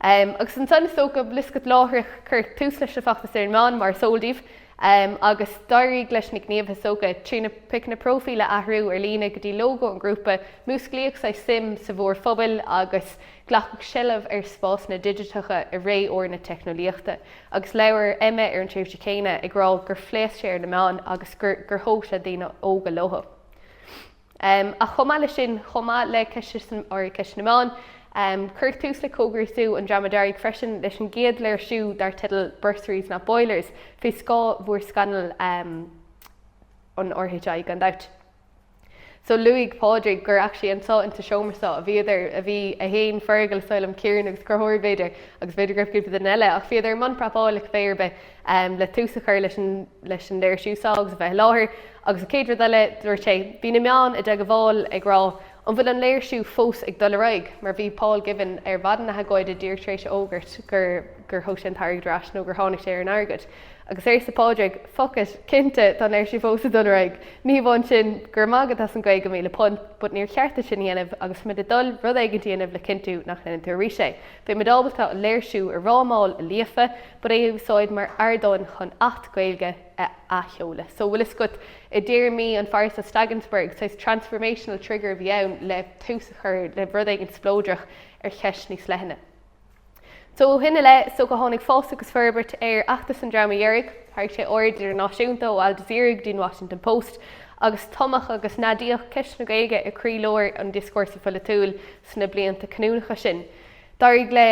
Agus ansan is dócha, bhfuil fhios agat láithreach, cuireadh tús leis an bhfeachtas ar na meáin, mar is eol daoibh, agus d'éirigh leis na gníomhaithe is dócha, trí na piceanna próifíle a athrú ar líne go dtí lógó an ghrúpa, músclaíodh saghas suim sa mhórphobal agus glacadh seilbh ar spásanna digiteacha i ré úr na teicneolaíochta. Agus labhair Emma ar an tréimhse chéanna ag rá gur phléasc sé ar na meáin agus gur gur thóg sé daoine óga leo. Ach chomh maith leis sin, chomh maith le ceist na meán, cuireadh tús le coigríosú an Dreama Dearg freisin leis an gcéad léirsiú dar teideal 'Bursaries Not Boilers' faoi scáth mhórscannal an RHI gan dabht. So luaigh Pádraig gur actually anseo insa seomra seo a bhíodar, a bhí é féin, Fergal, is dóigh liom, Ciarán agus Conchúr b'fhéidir, agus b'fhéidir go raibh cúpla duine eile, ach bhíodar i mbun prapála cibé ar bith le tús a chur leis an leis an léirsiú seo agus a bheith i láthair. Agus an chéad rud eile, dúirt sé, bhí na meáin i dteagmháil ag rá, an bhfuil an léirsiú fós ag dul ar aghaidh? Mar bhí Paul Givan ar mhaidin na hagóide díreach tar éis a fhógairt gur gur thug sé an t-airgead ar ais nó gur tháinig sé ar an airgead. Agus arsa Pádraig, fuck it, cinnte tá an léirsiú fós ag dul ar aghaidh. Ní hamháin sin, go raibh maith agat as an £50,000, but níor cheart duit sin a dhéanamh agus tá muid ag dul rud éigin a dhéanamh le cinntiú nach ndéanann tú arís é. Beidh muid ábalta an léirsiú a fhrámáil i Líofa, but é a úsáid mar ardán chun Acht Gaeilge a athsheoladh. So, bhfuil fhios agat, i dtéarmaí an fear seo Stagginsberg, saghas transformational trigger a bhí ann le tús a chur le rud éigin spleodrach ar cheist níos leithne. So, ó shin i leith, so go tháinig fás agus forbairt ar fheachtas an Dreama Dheirg, tharraing sé aird idirnáisiúnta ó Al Jazeera go dtí an Washington Post, agus tumadh agus neadaíodh ceist na Gaeilge i gcroílár an dioscúrsa pholaitiúil sna blianta cinniúnacha sin. D'éirigh le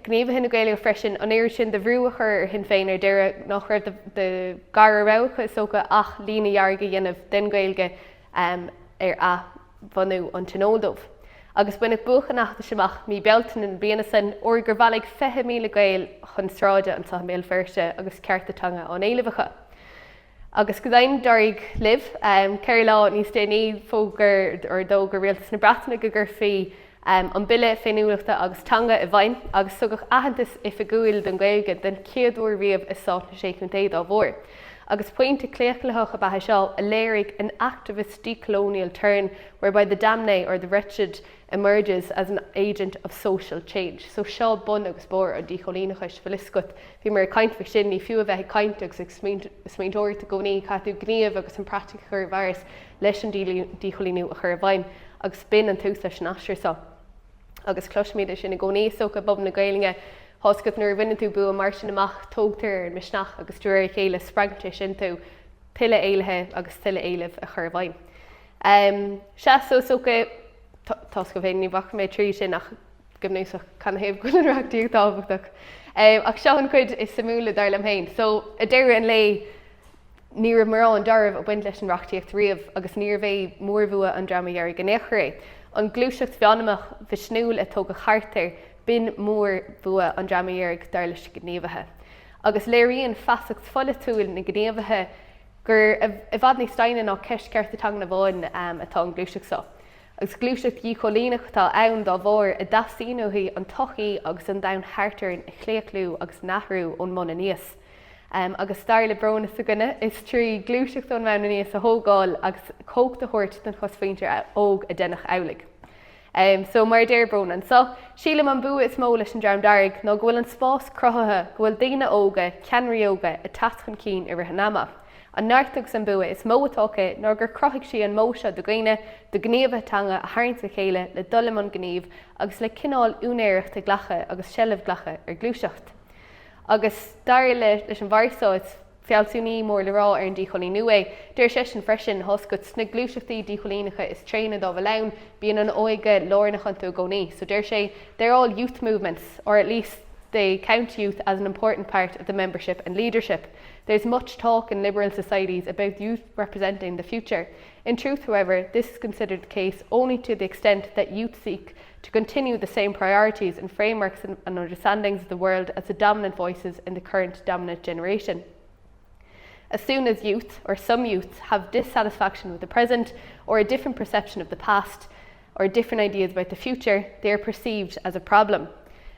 gníomhaithe na Gaeilge freisin an oiread sin de bhrú a chur ar Shinn Féin ar deireadh nach raibh de dhara rogha acu is dócha ach líne dhearg a dhéanamh den Ghaeilge ar athbhunú an Tionóil dóibh. Agus baineadh buach an fheachtais amach mí Bealtaine na bliana san, uair gur bhailigh 20,000 Gael chun sráide anseo i mBéal Feirste agus cearta teanga á n-éileamh acu. Agus go deimhin, d'éirigh libh. 4 lá níos déanaí, fógair or d'fhógair Rialtas na Breataine go gcuirfí an Bille Féiniúlachta agus Teanga i bhfeidhm agus tugadh aitheantas oifigiúil don Ghaeilge den chéad uair riamh i stát na Sé Chontae dá bharr. Agus pointe claochlaitheach ab ea é seo a léirigh an activist decolonial turn whereby the damné or the wretched emerges as an agent of social change. So seo bun agus barr an díchoilíneachais, bhfuil fhios agat. Bhíomar ag caint faoi sin, ní fiú a bheith ag caint agus ag smaointeoireacht i gcónaí, caithfidh tú gníomh agus an praitic a chur i bhfearas leis an díchoilíniú a chur i bhfeidhm agus b'in an tús leis an aistear seo. Agus cloisimid é sin i gcónaí is dócha i bpobal na Gaelainne, tá's agat nuair a bhaineann tú bua mar sin amach, tógtar ar an misneach agus de réir a chéile spreagann sé sin tú tuilleadh éilithe agus tuilleadh éilimh a chur i bhfeidhm. Sea, so is dócha, tá's agaibh féin, ní bhacfaidh mé tríd sin ach. Go bunúsach, canathaobh go bhfuil an reachtaíocht tábhachtach? Ach seo an chuid is suimiúla, dar liom féin. So, ag deireadh an lae, ní raibh mórán dealraimh ag baint leis an reachtaíocht riamh agus níorbh é mórbhua an Dreama Dheirg in aon chor é. An ghluaiseacht mheanmnach mhisniúil a tógadh thart air, b'in mórbhua an Dreama Dheirg, dar leis na gníomhaithe. Agus léiríonn feasacht pholaitiúil na ngníomhaithe gur i bhfad níos doimhne ná ceist cearta teangan amháin atá an ghluaiseacht seo. Agus gluaiseacht dhíchoilíneach atá ann dá bharr, a dteastaíonn uaithi an tsochaí agus an domhan thart orainn a chlaochlú agus a athrú ón mbun aníos. Agus dar le Bróna s'againne, is trí ghluaiseacht ón mbonn aníos a thógáil agus cumhacht a thabhairt don chosmhuintir óg a deineadh amhlaidh. So, mar a deir Bróna anseo, sílim an bua is mó leis an Dream Dearg ná go bhfuil an spás cruthaithe, go bhfuil daoine óga, ceannairí óga, ag teacht chun cinn i rith an ama. An neart agus an bua is mó atá aici ná gur chruthaigh sí an modh seo do dhaoine, do ghníomhaithe teanga a tharraingt le chéile le dul i mbun gnímh agus le cineál úinéireacht a ghlacadh agus seilbh ghlacadh ar ghluaiseacht. Agus dar leis an bhfear seo, is fealsúnaí mór le rá ar an díchoilíniú é. Deir seisean freisin, tá's agat, sna gluaiseachtaí díchoilíneacha is tréine dá bhfuil ann, bíonn an óige lárnach iontu i gcónaí. So deir sé, they're all youth movements, or at least they count youth as an important part of the membership and leadership. There's much talk in liberal societies about youth representing the future. In truth, however, this is considered the case only to the extent that youth seek to continue the same priorities and frameworks and, and understandings of the world as the dominant voices in the current dominant generation. As soon as youth, or some youths, have dissatisfaction with the present or a different perception of the past, or different ideas about the future, they are perceived as a problem.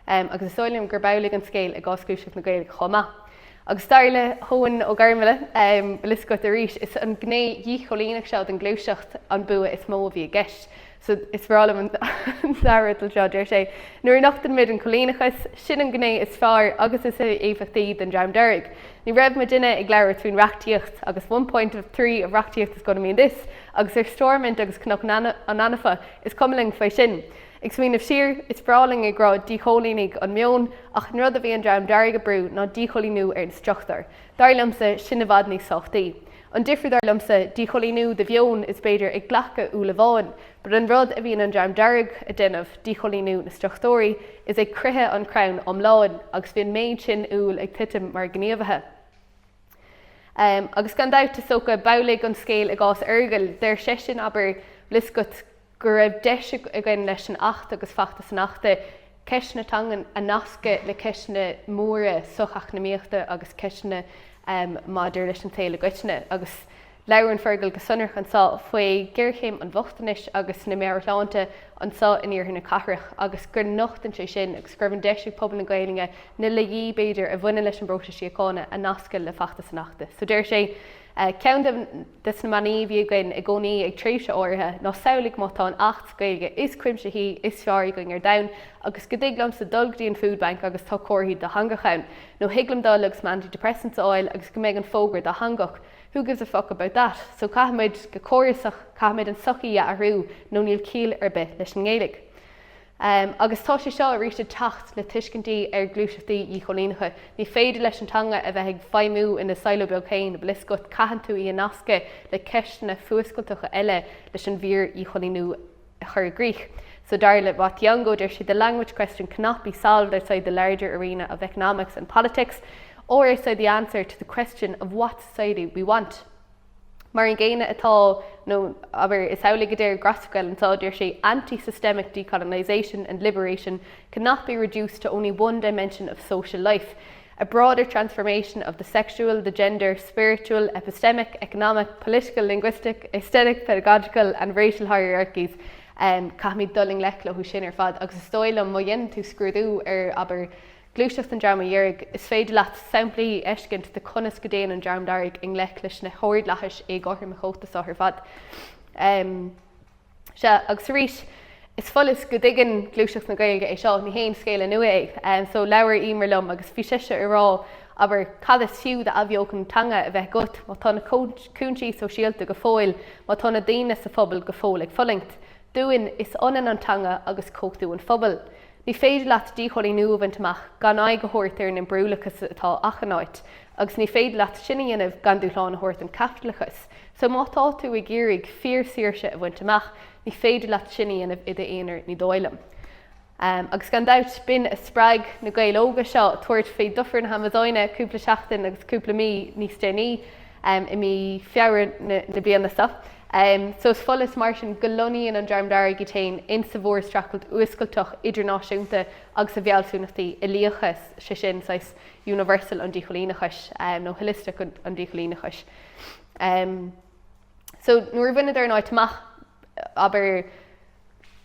Agus is dóigh liom gurb amhlaidh an scéal i gcás Ghluaiseacht na Gaeilge chomh maith. Agus dar le hEoin Ó Garmaile, bhfuil fhios agat arís, is an ghné dhíchoilíneach seo den ghluaiseacht an bua is mó a bhí i gceist. So is breá liom an dara rud seo, deir sé, nuair a nochtann muid an coilíneachas, sin an ghné is fearr agus is éifeachtaí den Dream Dearg. Ní raibh muidinne ag labhairt faoin reachtaíocht agus one point of 3 of reachtaíocht is gonna mean this agus ar Stormont agus Cnoc an Anfa, is cuma linn faoi sin. Ag smaoineamh siar, is breá linn ag rá díchoilínigh an meon ach an rud a bhí an Dream Dearg ag brú ná díchoilíniú ar na struchtúir. Dar liomsa, sin i bhfad níos tábhachtaí. An difear dar liomsa, díchoilíniú do mheon is b'fhéidir ag glacadh úll amháin, but an rud a bhíonn an Dream Dearg a déanamh, díchoilíniú na struchtúirí, is ag croitheadh an crann iomlán agus bhí an méid sin úll ag titim mar gníomhaithe. Agus gan dabht is dócha, b'amhlaidh an scéal i gcás Fheargail. Deir seisean, abair, bhfuil fhios agat, go raibh deis againn leis an Acht agus feachtas an Achta ceist na teangan a nascadh le ceisteanna móra socheacnamaíochta agus ceisteanna maidir leis an tsaol i gcoitinne. Agus labhrann Fergal go sonrach anseo faoi ghéarchéim an bhochtanais agus na meabhairshláinte anseo in iarthar na cathrach agus go nochtann sé sin agus go raibh an deis ag pobal na Gaelainne na laigí, b'fhéidir, a bhaineann leis an bpróiseas síochána a nascadh le feachtas an Achta. So deir sé, Ceann de na manaí a bhí againn i gcónaí ag tréimhse áirithe ná samhlaigh má tá an Acht Gaeilge is cuimsithí, is fearr againn ar domhan agus go dtig liomsa dul go dtí an food bank agus tá comharthaí dátheangach ann. Nó thig liom dul agus m'antidepressants a fháil agus go mbeidh an fógra dátheangach. Who gives a fuck about that? So caithfimid go córasach, caithfimid an tsochaí a athrú nó níl ciall ar bith leis an nGaeilge. Agus tá sé seo arís ag teacht le tuiscintí ar ghluaiseachtaí dhíchoilíneacha. Ní féidir leis an teanga a bheith ag feidhmiú ina silo beag féin, bhfuil fhios agat, caitheann tú í a nascadh le ceisteanna fuascailteacha eile leis an bhfíor-dhíchoilíniú a chur i gcrích. So dar le Wa Thiong'o, deir sé, the language question cannot be solved outside the larger arena of economics and politics or outside the answer to the question of what society we want. Mar an gcéanna atá, nó abair, is amhlaidh a deir Grosfoguel anseo, deir sé, anti-systemic decolonisation and liberation cannot be reduced to only one dimension of social life. A broader transformation of the sexual, the gender, spiritual, epistemic, economic, political, linguistic, aesthetic, pedagogical and racial hierarchies Caithfimid dul i ngleic leo sin ar fad agus is dóigh liom má dhéanann tú scrúdú ar, abair, Gluaiseacht an Dreama Dheirg, is féidir leat samplaí a fheiscint de conas go dtéann an Dream Dearg i ngleic leis na hordlathais éagothroma chóta seo ar fad. Sea, agus arís, is follas go dtuigeann Gluaiseacht na Gaeilge é seo, ní haon scéala nua é. So, labhair Emer liom agus bhí sise ag rá, abair, cad is fiú d'athbheochan teanga a bheith agat má tá na cúinsí sóisialta go fóill, má tá na daoine sa phobal go fóill ag fulaingt? Dúinn, is ionann an teanga agus cumhachtú an phobail. Ní féidir leat díchoilíniú a bhaint amach gan aghaidh a thabhairt ar an impiriúlachas atá achan áit, agus ní féidir leat sin a dhéanamh gan dúshlán a thabhairt don chaipitleachas. So má tá tú ag iarraidh fíor-saoirse a bhaint amach, ní féidir leat sin a dhéanamh i d'aonar, ní dóigh liom. Agus gan dabht, b'in a spreag na Gaeil óga seo tabhairt faoi dufair na hAmazóine cúpla seachtain agus cúpla mí níos déanaí, i mí Feabhra na bliana seo. So is follas mar sin go lonnaíonn an Dream Dearg iad féin insa mhórstreachailt fhuascailteach idirnáisiúnta agus i bhfealsúnachtaí uilíocha, sé sin, saghas universal an díchoilíneachais, nó holistic an díchoilíneachais. So nuair a bhaineadar an áit amach, abair,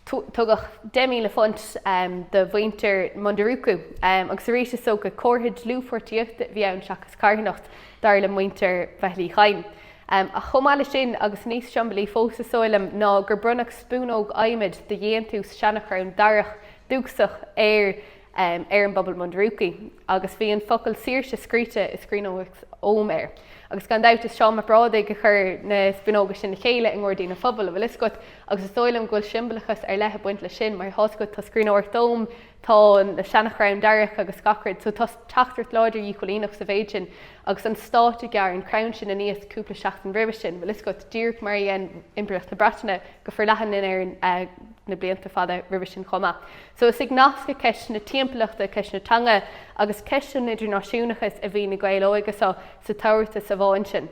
Tugadh £10,000 do mhuintir Munduruku agus arís is dócha comhartha dlúthpháirtíochta a bhí ann seachas carthanacht, dar le muintir Bheithil Uí Chadhain. Ach chomh maith leis sin, agus níos siombailí fós is dóigh liom, ná gur bronnadh spúnóg adhmaid de dhéantús seanachrann darach dúchasach ar ar an bpobal Munduruku agus bhí an focal 'saoirse' scríte i scríbhneoireacht Ogham air. Agus gan dabht is Seán Mac Brádaigh a chuir na spúnóga sin le chéile i nGairdín an Phobail, an bhfuil fhios agat, agus is dóigh liom go bhfuil siombalachas ar leith ag baint leis sin mar tá's agat tá scríbhneoireacht Ogham, tá na seanachrainn darach agus gach rud so tá teachtaireacht láidir dhíchoilíneach sa mhéid sin agus an stát a ghearr an crann sin aníos cúpla seachtain roimhe sin, bhfuil fhios agat, díreach mar a dhein Impireacht na Breataine go forleathan in Éirinn na blianta fada roimhe sin chomh maith. So is ag nascadh ceist na timpeallachta, ceist na teanga agus ceist an idirnáisiúnachais a bhí na Gaeil óga seo sa tabhartas amháin sin.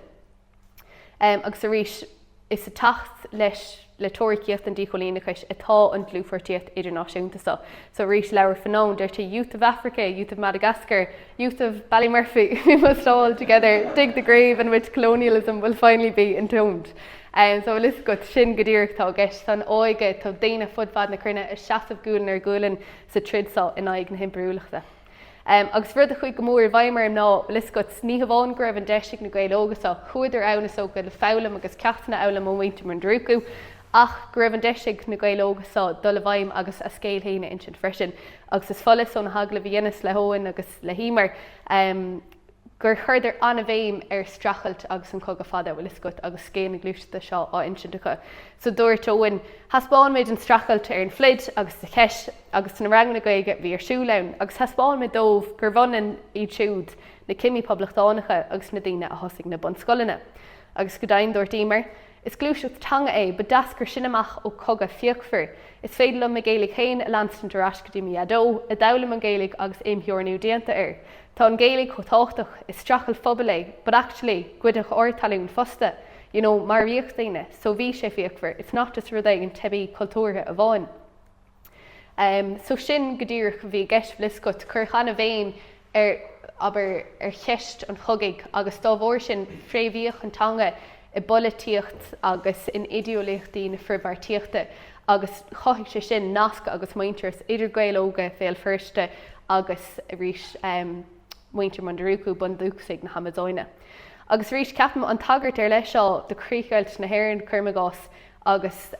Agus arís, is ag teacht leis le teoiricíocht an díchoilíneachais atá an dlúthpháirtíocht idirnáisiúnta seo. So arís, labhair Fanon, deir sé Youth of Africa, Youth of Madagascar, Youth of Ballymurphy, we must all together dig the grave in which colonialism will finally be entombed. So bhfuil fhios agat, sin go díreach atá i gceist. Tá an óige, tá daoine fud fad na cruinne ag seasamh gualainn ar ghualainn sa troid seo in aghaidh na himpiriúlachta. Agus rud a chuaigh go mór i bhfeidhm orm ná, bhfuil fhios agat, ní hamháin go raibh an deis ag na Gaeil óga seo, chuadar ann is dócha le foghlaim agus ceachtanna a fhoghlaim ó mhuintir Munduruku, ach go raibh an deis ag na Gaeil óga seo dul i bhfeidhm agus a scéal féin a insint freisin. Agus is follas ó na hagallaimh a dheineas le hEoin agus le hEmer, gur chuireadar an-bhéim ar streachailt agus an Cogadh Fada, bhfuil fhios agat, agus scéal na gluaiseachta seo á insint acu. So dúirt Eoin, Thaispeáin muid an streachailt ar an phluid agus sa Cheis agus sna ranganna Gaeilge a bhí ar siúl ann agus thaispeáin muid dóibh gurbh ionann iad siúd, na cimí poblachtánacha agus na daoine a thosaigh na bunscoileanna. Agus go deimhin dúirt Emer, Is gluaiseacht teanga é, ba d'eascair sin amach ó cogadh fíochmhar. Is féidir liom mo Ghaeilge féin a leanstaint ar ais go dtí mo dhaideo, a d'fhoghlaim an Ghaeilge agus imtheorannú déanta air. Tá an Ghaeilge chomh tábhachtach, is streachailt phobail é, but actually, goideadh ár talún fosta, you know, maraíodh daoine, so bhí sé fíochmhar, it's not just rud éigin teibí cultúrtha amháin. Em, so sin go díreach a bhí i gceist, bhfuil fhios agat, cuireadh an-bhéim ar, abair, ar cheist an chogaidh agus dá bharr sin fréamhaíodh an teanga i bpolaitíocht agus in idéolaíochtaí na frithbheartaíochta agus chothaigh sé sin nasc agus muintearas idir Gaeil óga Bhéal Feirste agus arís muintir Munduruku, bundúchasaigh na hAmazóine. Agus arís ceapaim an tagairt ar leith seo do chríochdheighilt na hÉireann, cuirim i gcás, agus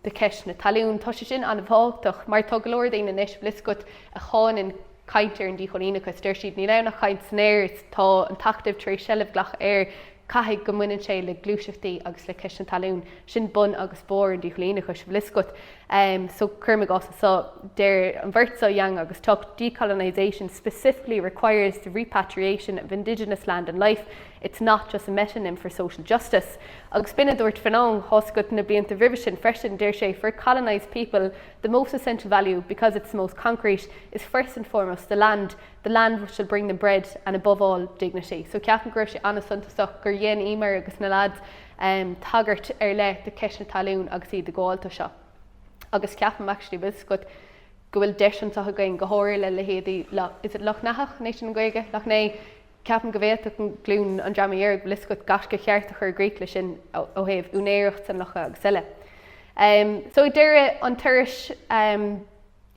do cheist na talún, tá sé sin an-thábhachtach mar tá go leor daoine anois, bhfuil fhios agat, a cháineann caint ar an díchoilíneachas. Deir siad níl ann ach caint san aer, tá an tAcadamh tar éis seilbh a ghlacadh air, caithfidh go mbaineann sé le gluaiseachtaí agus le ceist na talún, sin bun agus barr an díchoilíneachais, bhfuil fhios agat. So, cuirim i gcás anseo, deir an bheirt seo, Yang agus Tuck, decolonisation specifically requires the repatriation of indigenous land and life, it's not just a metonym for social justice. Agus b'in a dúirt Fanon, tá's agat, na blianta roimhe sin freisin, deir sé, for colonised people, the most essential value, because it's the most concrete, is first and foremost the land, the land which shall bring them bread and above all dignity. So ceapaim go raibh sé an-suntasach gur dhein Emer agus na lads tagairt ar leith do cheist na talún agus iad ag gabháil dó seo. Agus ceapaim actually bhfuil fhios agat go bhfuil deis anseo againn go háirithe le leithéidí is it Loch nEathach an é sin an Ghaeilge? Loch Né? Ceapaim go bhféadfadh an glúin an Dreama Dheirg bhfuil fhios agat gaisce cheart a chur i gcrích leis sin ó thaobh úinéireacht an locha agus eile. So ag deireadh an turais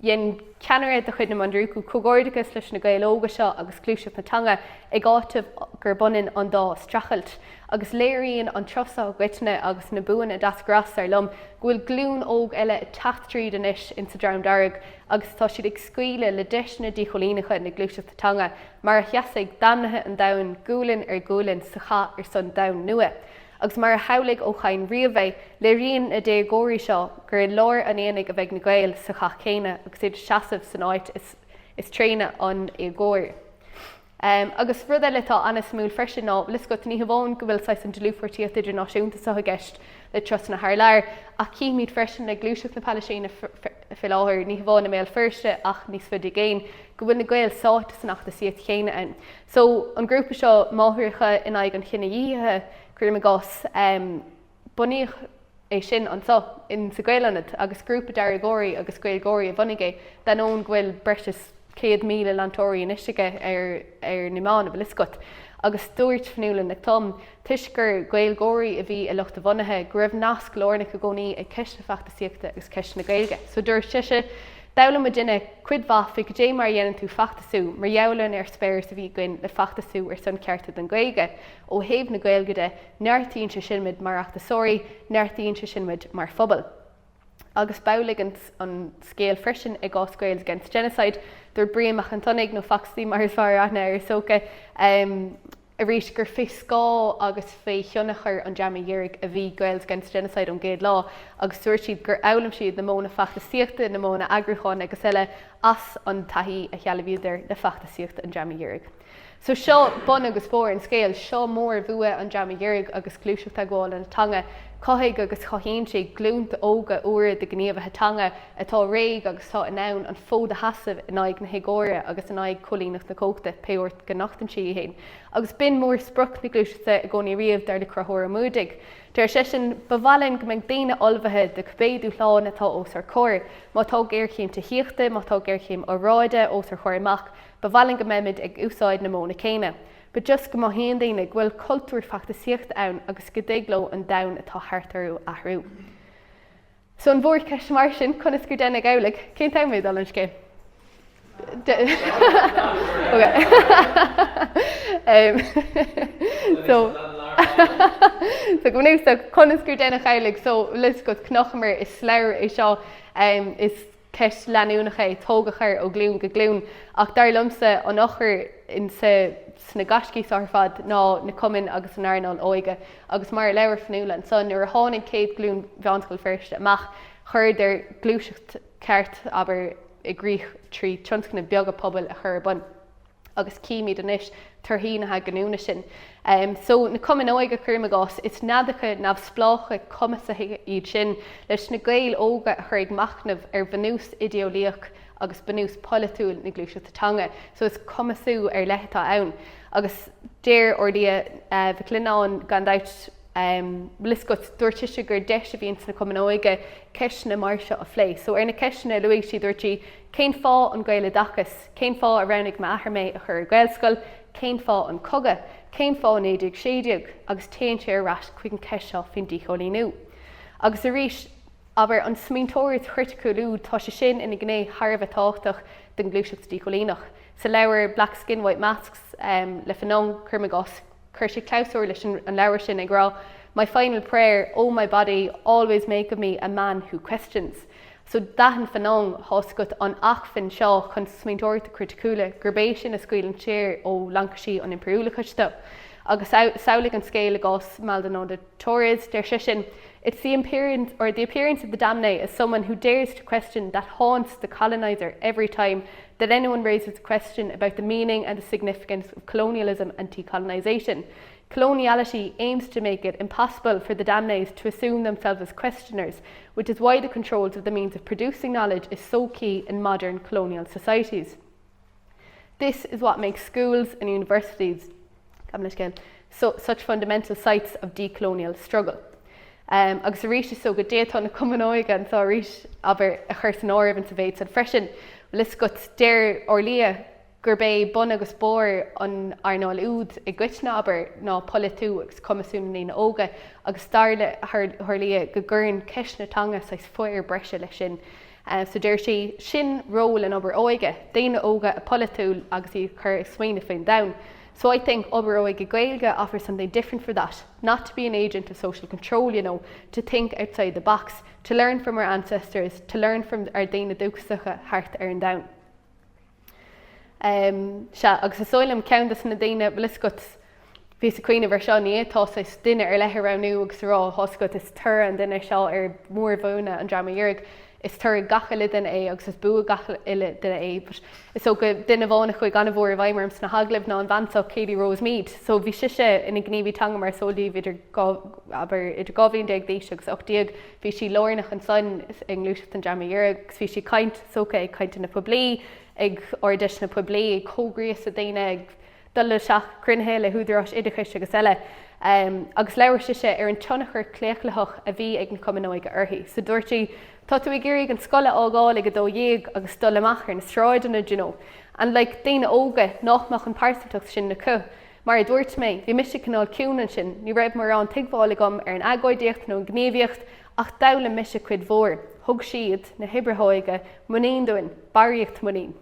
Dhein ceannaire de chuid na Munduruku comhghairdeachas leis na Gaeil óga seo agus gluaiseacht na teanga, ag áiteamh gurb ionann an dá streachailt. Agus léiríonn an turas seo i gcoitinne agus na buanna a d'eascair as, dar liom, go bhfuil glúin óg eile ag teacht tríd anois insa Dream Dearg agus tá siad ag scaoileadh le deiseanna díchoilíneacha na gluaiseachta teanga mar a sheasfaidh damnaithe an domhain gualainn ar ghualainn sa chath ar son domhan nua. Agus mar a shamhlaigh Ó Cadhain riamh é, léiríonn na déagóirí seo gur i lár an aonaigh a bheidh na Gaeil sa chath céanna agus iad ag seasamh san áit is tréine an éagóir. Agus rud eile atá an-suimiúil freisin ná, bhfuil fhios agat, ní hamháin go bhfuil saghas an dlúthpháirtíocht idirnáisiúnta seo i gceist le turasanna thar lear, ach cífimid freisin le gluaiseacht na Palaistíne faoi láthair, ní hamháin i mBéal Feirste ach níos faide i gcéin, go bhfuil na Gaeil sáite san fheachtasaíocht chéanna ann. So, an grúpa seo, Máithreacha in Aghaidh an Chinedhíothaithe, cuirim i gcás, bunaíodh é sin anseo in sa Ghaelionad agus grúpa Deargóirí agus Gaeilgeoirí a bhunaigh é, d'ainneoin go bhfuil breis is 100,000 leantóirí anois aige ar ar na meáin, an bhfuil fhios agat. Agus dúirt Fionnuala Nic Thom, toisc gur Gaeilgeoirí a bhí i lucht a bhunaithe, go raibh nasc lárnach i gcónaí ag ceist na feachtasaíochta agus ceist na Gaeilge. So dúirt sise, D'fhoghlaim muidinne cuid mhaith faoi goidé mar a dhéanann tú feachtasú mar gheall ar an eispéireas a bhí againn le feachtasú ar son cearta don Ghaeilge. Ó thaobh na Gaeilge de, Neartaíonn sé sin muid mar fheachtasóirí, neartaíonn sé sin muid mar phobal. Agus b'amhlaidh an scéal freisin i gcás Gaels Against Genocide. Dúirt Brian Mac an tSionnaigh, nó Foxy mar is fearr aithne air is dócha, arís gur fé scáth agus fé thionchar an Dreama Dheirg a bhí Gaels Against Genocide ón gcéad lá agus dúirt siad gur fhoghlaim siad na modhanna feachtasaíochta, na modhanna eagrúcháin agus eile as an taithí a shealbhaíodar le feachtasaíocht an Dreama Dheirg. So seo bun agus barr an scéil, seo mórbhua an Dreama Dheirg agus gluaiseacht athghabhála na teanga. Chothaigh agus cothaíonn sé glúnta óga úra de ghníomhaithe teanga atá réidh agus atá in ann an fód a sheasamh in aghaidh na héagóra agus in aghaidh choilíneacht na cumhachta, pé uair go nochtann sí í féin. Agus b'in mórsprioc na gluaiseachta i gcónaí riamh, dar le Conchúr Ó Muadaigh. Deir seisean, Ba mhaith linn go mbeadh daoine ullmhaithe do cibé dúshláin atá os ár comhair. Má tá géarchéim tithíochta, má tá géarchéim aeráide os ár chomhair amach, Ba mhaith linn go mbeimid ag úsáid na modhanna céanna. But just go mothaíonn daoine go bhfuil cultúr feachtasaíochta ann agus go dtig leo an domhan atá thart orthu a athrú. So an mhórcheist mar sin, conas gur deineadh amhlaidh? Cén t-am é dul an scéal? So so go bunúsach, conas gur deineadh amhlaidh? So bhfuil fhios agat, chonaiceamar i slabhra é seo, is ceist leanúnach é tógadh air ó ghlúin go glúin, ach dar liomsa an eochair insa sna gaiscí seo ar fad ná na cumainn agus an earnáil óige agus mar a labhair Fionnuala ansan, nuair a tháinig céad ghlúin Mheánscoil Feirste amach, chuireadar gluaiseacht ceart, abair, i gcrích trí tionscnaimh beaga pobail a chur ar bun. agus címid anois torthaí na hathghiniúna sin. So, na cumainn óige, cuirim i gcás, is neadacha neamhspleácha cumasaithe iad sin leis na Gaeil óga a chur ag machnamh ar bhunús idéeolaíoch agus bunús polaitiúil na gluaiseachta teanga. So, is cumasú ar leith atá ann. Agus deir Orliath Mhic Lionnáin, gan dabht, bhfuil fhios agat, dúirt sise gur deis a bhíonn sna cumainn óige ceisteanna mar seo a phlé. So, ar na ceisteanna a luaigh sí, dúirt sí, cén fáth an Gaeloideachas? Cén fáth a roghnaigh m'athair mé a chur ar Ghaelscoil? Cén fáth an cogadh? Cén fáth 1916? Agus téann sé ar ais chuig an cheist seo faoin díchoilíniú. Agus arís, abair, an smaointeoireacht chriticiúil úd, tá sé sin ina ghné thar a bheith tábhachtach den ghluaiseacht díchoilíneach. Sa leabhar Black Skin, White Masks le Fanon, cuirim i gcás, Chuir sé clabhsúr leis an leabhar sin ag rá, My final prayer, O my body, always make of me a man who questions. So d'aithin Fanon, tá's agat, an acmhainn seo chun smaointeoireachta criticiúla, gurb é sin a scaoileann saor ó laincisí an impiriúlachais tú. Agus samhlaigh an scéal i gcás Maldonado Torres, deir seisean, It's the appearance, or the appearance of the damnée as someone who dares to question that haunts the colonizer every time that anyone raises a question about the meaning and the significance of colonialism and decolonization. Coloniality aims to make it impossible for the damnés to assume themselves as questioners, which is why the controls of the means of producing knowledge is so key in modern colonial societies. This is what makes schools and universities so, such fundamental sites of decolonial struggle. Um, agus arís is dócha go d'fhéadfá na cumainn óige anseo arís abair a chur san áireamh insa mhéid san freisin. Bhfuil fhios agat, deir Orliath gurb é bun agus barr an earnáil úd i gcoitinne, abair, ná polaitiú agus cumasú na ndaoine óga agus dar le hOrliath go gcuireann ceist na teanga saghas fóir breise leis sin. So deir sí, sin ról an obair óige, daoine óga a pholaitiú agus iad a chur ag smaoineamh faoin domhan. So I think obair óige Gaeilge offers something different for that, not to be an agent of social control, you know, to think outside the box, to learn from our ancestors, to learn from our daoine dúchasacha thart ar an domhan. Um, sea, agus is dóigh liom ceann de na daoine, bhfuil fhios agat, bhíos ag cuimhneamh ar seo, ní fhéadfá saghas duine ar leith a roghnú agus a rá, tá's agat, is toradh an duine seo ar mhórbhuanna an Dreama Dheirg. Is toradh gach uile duine é agus is bua gach uile duine é but is dócha duine amháin a chuaigh an-mhór i bhfeidhm orm sna hagallaimh ná an bhean seo Katie Rose Meade. So bhí sise ina gníomhaí teanga mar is eol daoibh idir abair idir 12 bhliain d'aois agus 18 bhí sí lárnach ansan i ngluaiseacht an Dreama Dheirg agus bhí sí ag caint is dócha ag cainteanna poiblí, ag ard-fheiseanna poiblí, ag comhghríosadh daoine, ag dul isteach cruinnithe le húdaráis oideachais agus eile, agus labhair sise ar an tionchar claochlaitheach a bhí ag na cumainn óige uirthi. So dúirt sí, tá tú ag iarraidh an scoil a fhágáil ag 12 agus dul amach ar na sráideanna, do you know. And like daoine óga nach mbeadh an pearsantacht sin acu. Mar a dúirt mé, bhí mise cineál ciúin ansin, ní raibh mórán tuigbheáil agam ar an agóidíocht nó an ghníomhaíocht ach d'fhoghlaim mise cuid mhór. Thug siad, na hoibrithe óige, muinín dúinn, barraíocht muinín.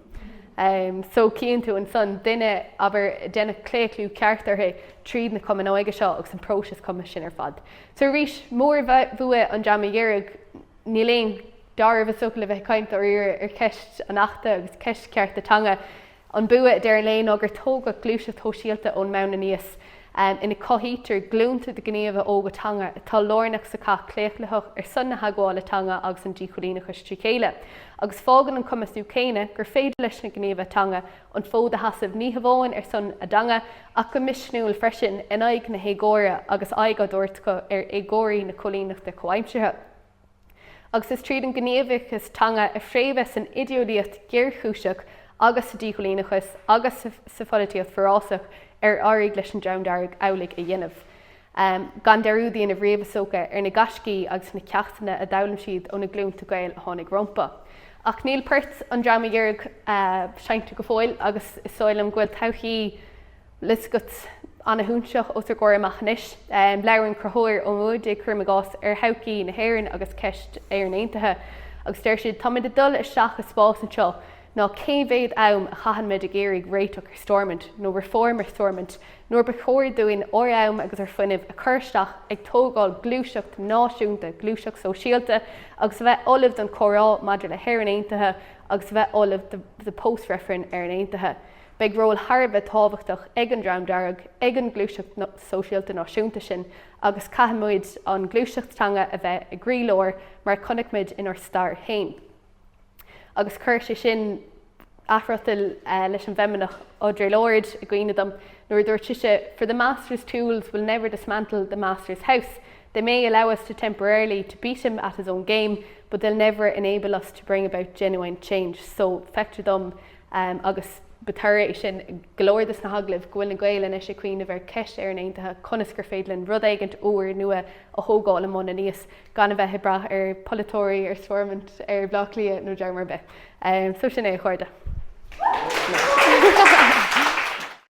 So cíonn tú ansan duine, abair, a deineadh claochlú ceart uirthi tríd na cumainn óige seo agus an próiseas cumais sin ar fad. So arís, mórbhua an Dreama Dheirg, níl aon dealramh is dócha le bheith ag caint dáiríre ar cheist an Achta agus ceist cearta teanga. An bua, i deireadh an lae, ná gur tógadh gluaiseacht shóisialta ón mbonn aníos, ina cothaítear glúnta de ghníomhaithe óga teanga atá lárnach sa chath claochlaitheach ar son na hathghabhála teanga agus an díchoilíneachais trí chéile. Agus fágann an cumasú céanna gur féidir leis na gníomhaithe teanga an fód a sheasamh ní hamháin ar son a dteanga ach go misniúil freisin in aghaidh na héagóra agus aghaidh á dtabhairt acu ar éagóirí na coilíneachta comhaimseartha. Agus is tríd an ngníomhachas teanga a fréamhadh san idéolaíocht ghéarchúiseach agus sa díchoilíneachas agus sa pholaitíocht forásach ar éirigh leis an Dream Dearg amhlaidh a dhéanamh. Gan dearúd a dhéanamh riamh, is dócha, ar na gaiscí agus na ceachtanna a d'fhoghlaim siad ó na glúnta Gael a tháinig rompu. Ach níl port an Dreama Dheirg seinnte go fóill agus is dóigh liom go bhfuil todhchaí bhfuil fhios agat, ana-shuaithinseach os ár gcomhair amach anois. Labhrann Conchúr Ó Muadaigh, cuirim i gcás, ar thodhchaí na hÉireann agus ceist Éireann Aontaithe agus deir siad, táimid ag dul isteach i spás anseo ná cé mhéad am a chaitheann muid ag iarraidh réiteach ar Stormont nó reform ar Stormont nuair ba chóir dúinn ár am agus ár fuinneamh a chur isteach ag tógáil gluaiseacht náisiúnta, gluaiseacht sóisialta agus a bheith ullamh don chomhrá maidir le hÉireann Aontaithe agus a bheith ullamh do post-referendum Éireann Aontaithe. Beidh ról thar a bheith tábhachtach ag an Dream Dearg, ag an ngluaiseacht sóisialta náisiúnta sin agus caithfidh muid an ghluaiseacht teanga a bheith i gcroílár mar a chonaic muid inár stair féin. Agus chuir sé sin athfhriotal leis an bhfeimineach Audre Lorde i gcuimhne dom nuair a dúirt sise, For the master's tools will never dismantle the master's house. They may allow us to temporarily to beat him at his own game, but they'll never enable us to bring about genuine change. So feictear dom Agus ba toradh é sin i go leor de na hagallaimh go bhfuil na Gaeil anois ag cuimhneamh ar cheist Éireann Aontaithe, conas gur féidir linn rud éigint úr, nua a thógáil ón mbonn aníos gan a bheith ag brath ar pholaiteoirí, ar Stormont, ar Bhaile Átha Cliath nó dream ar bith. So sin é, a chairde.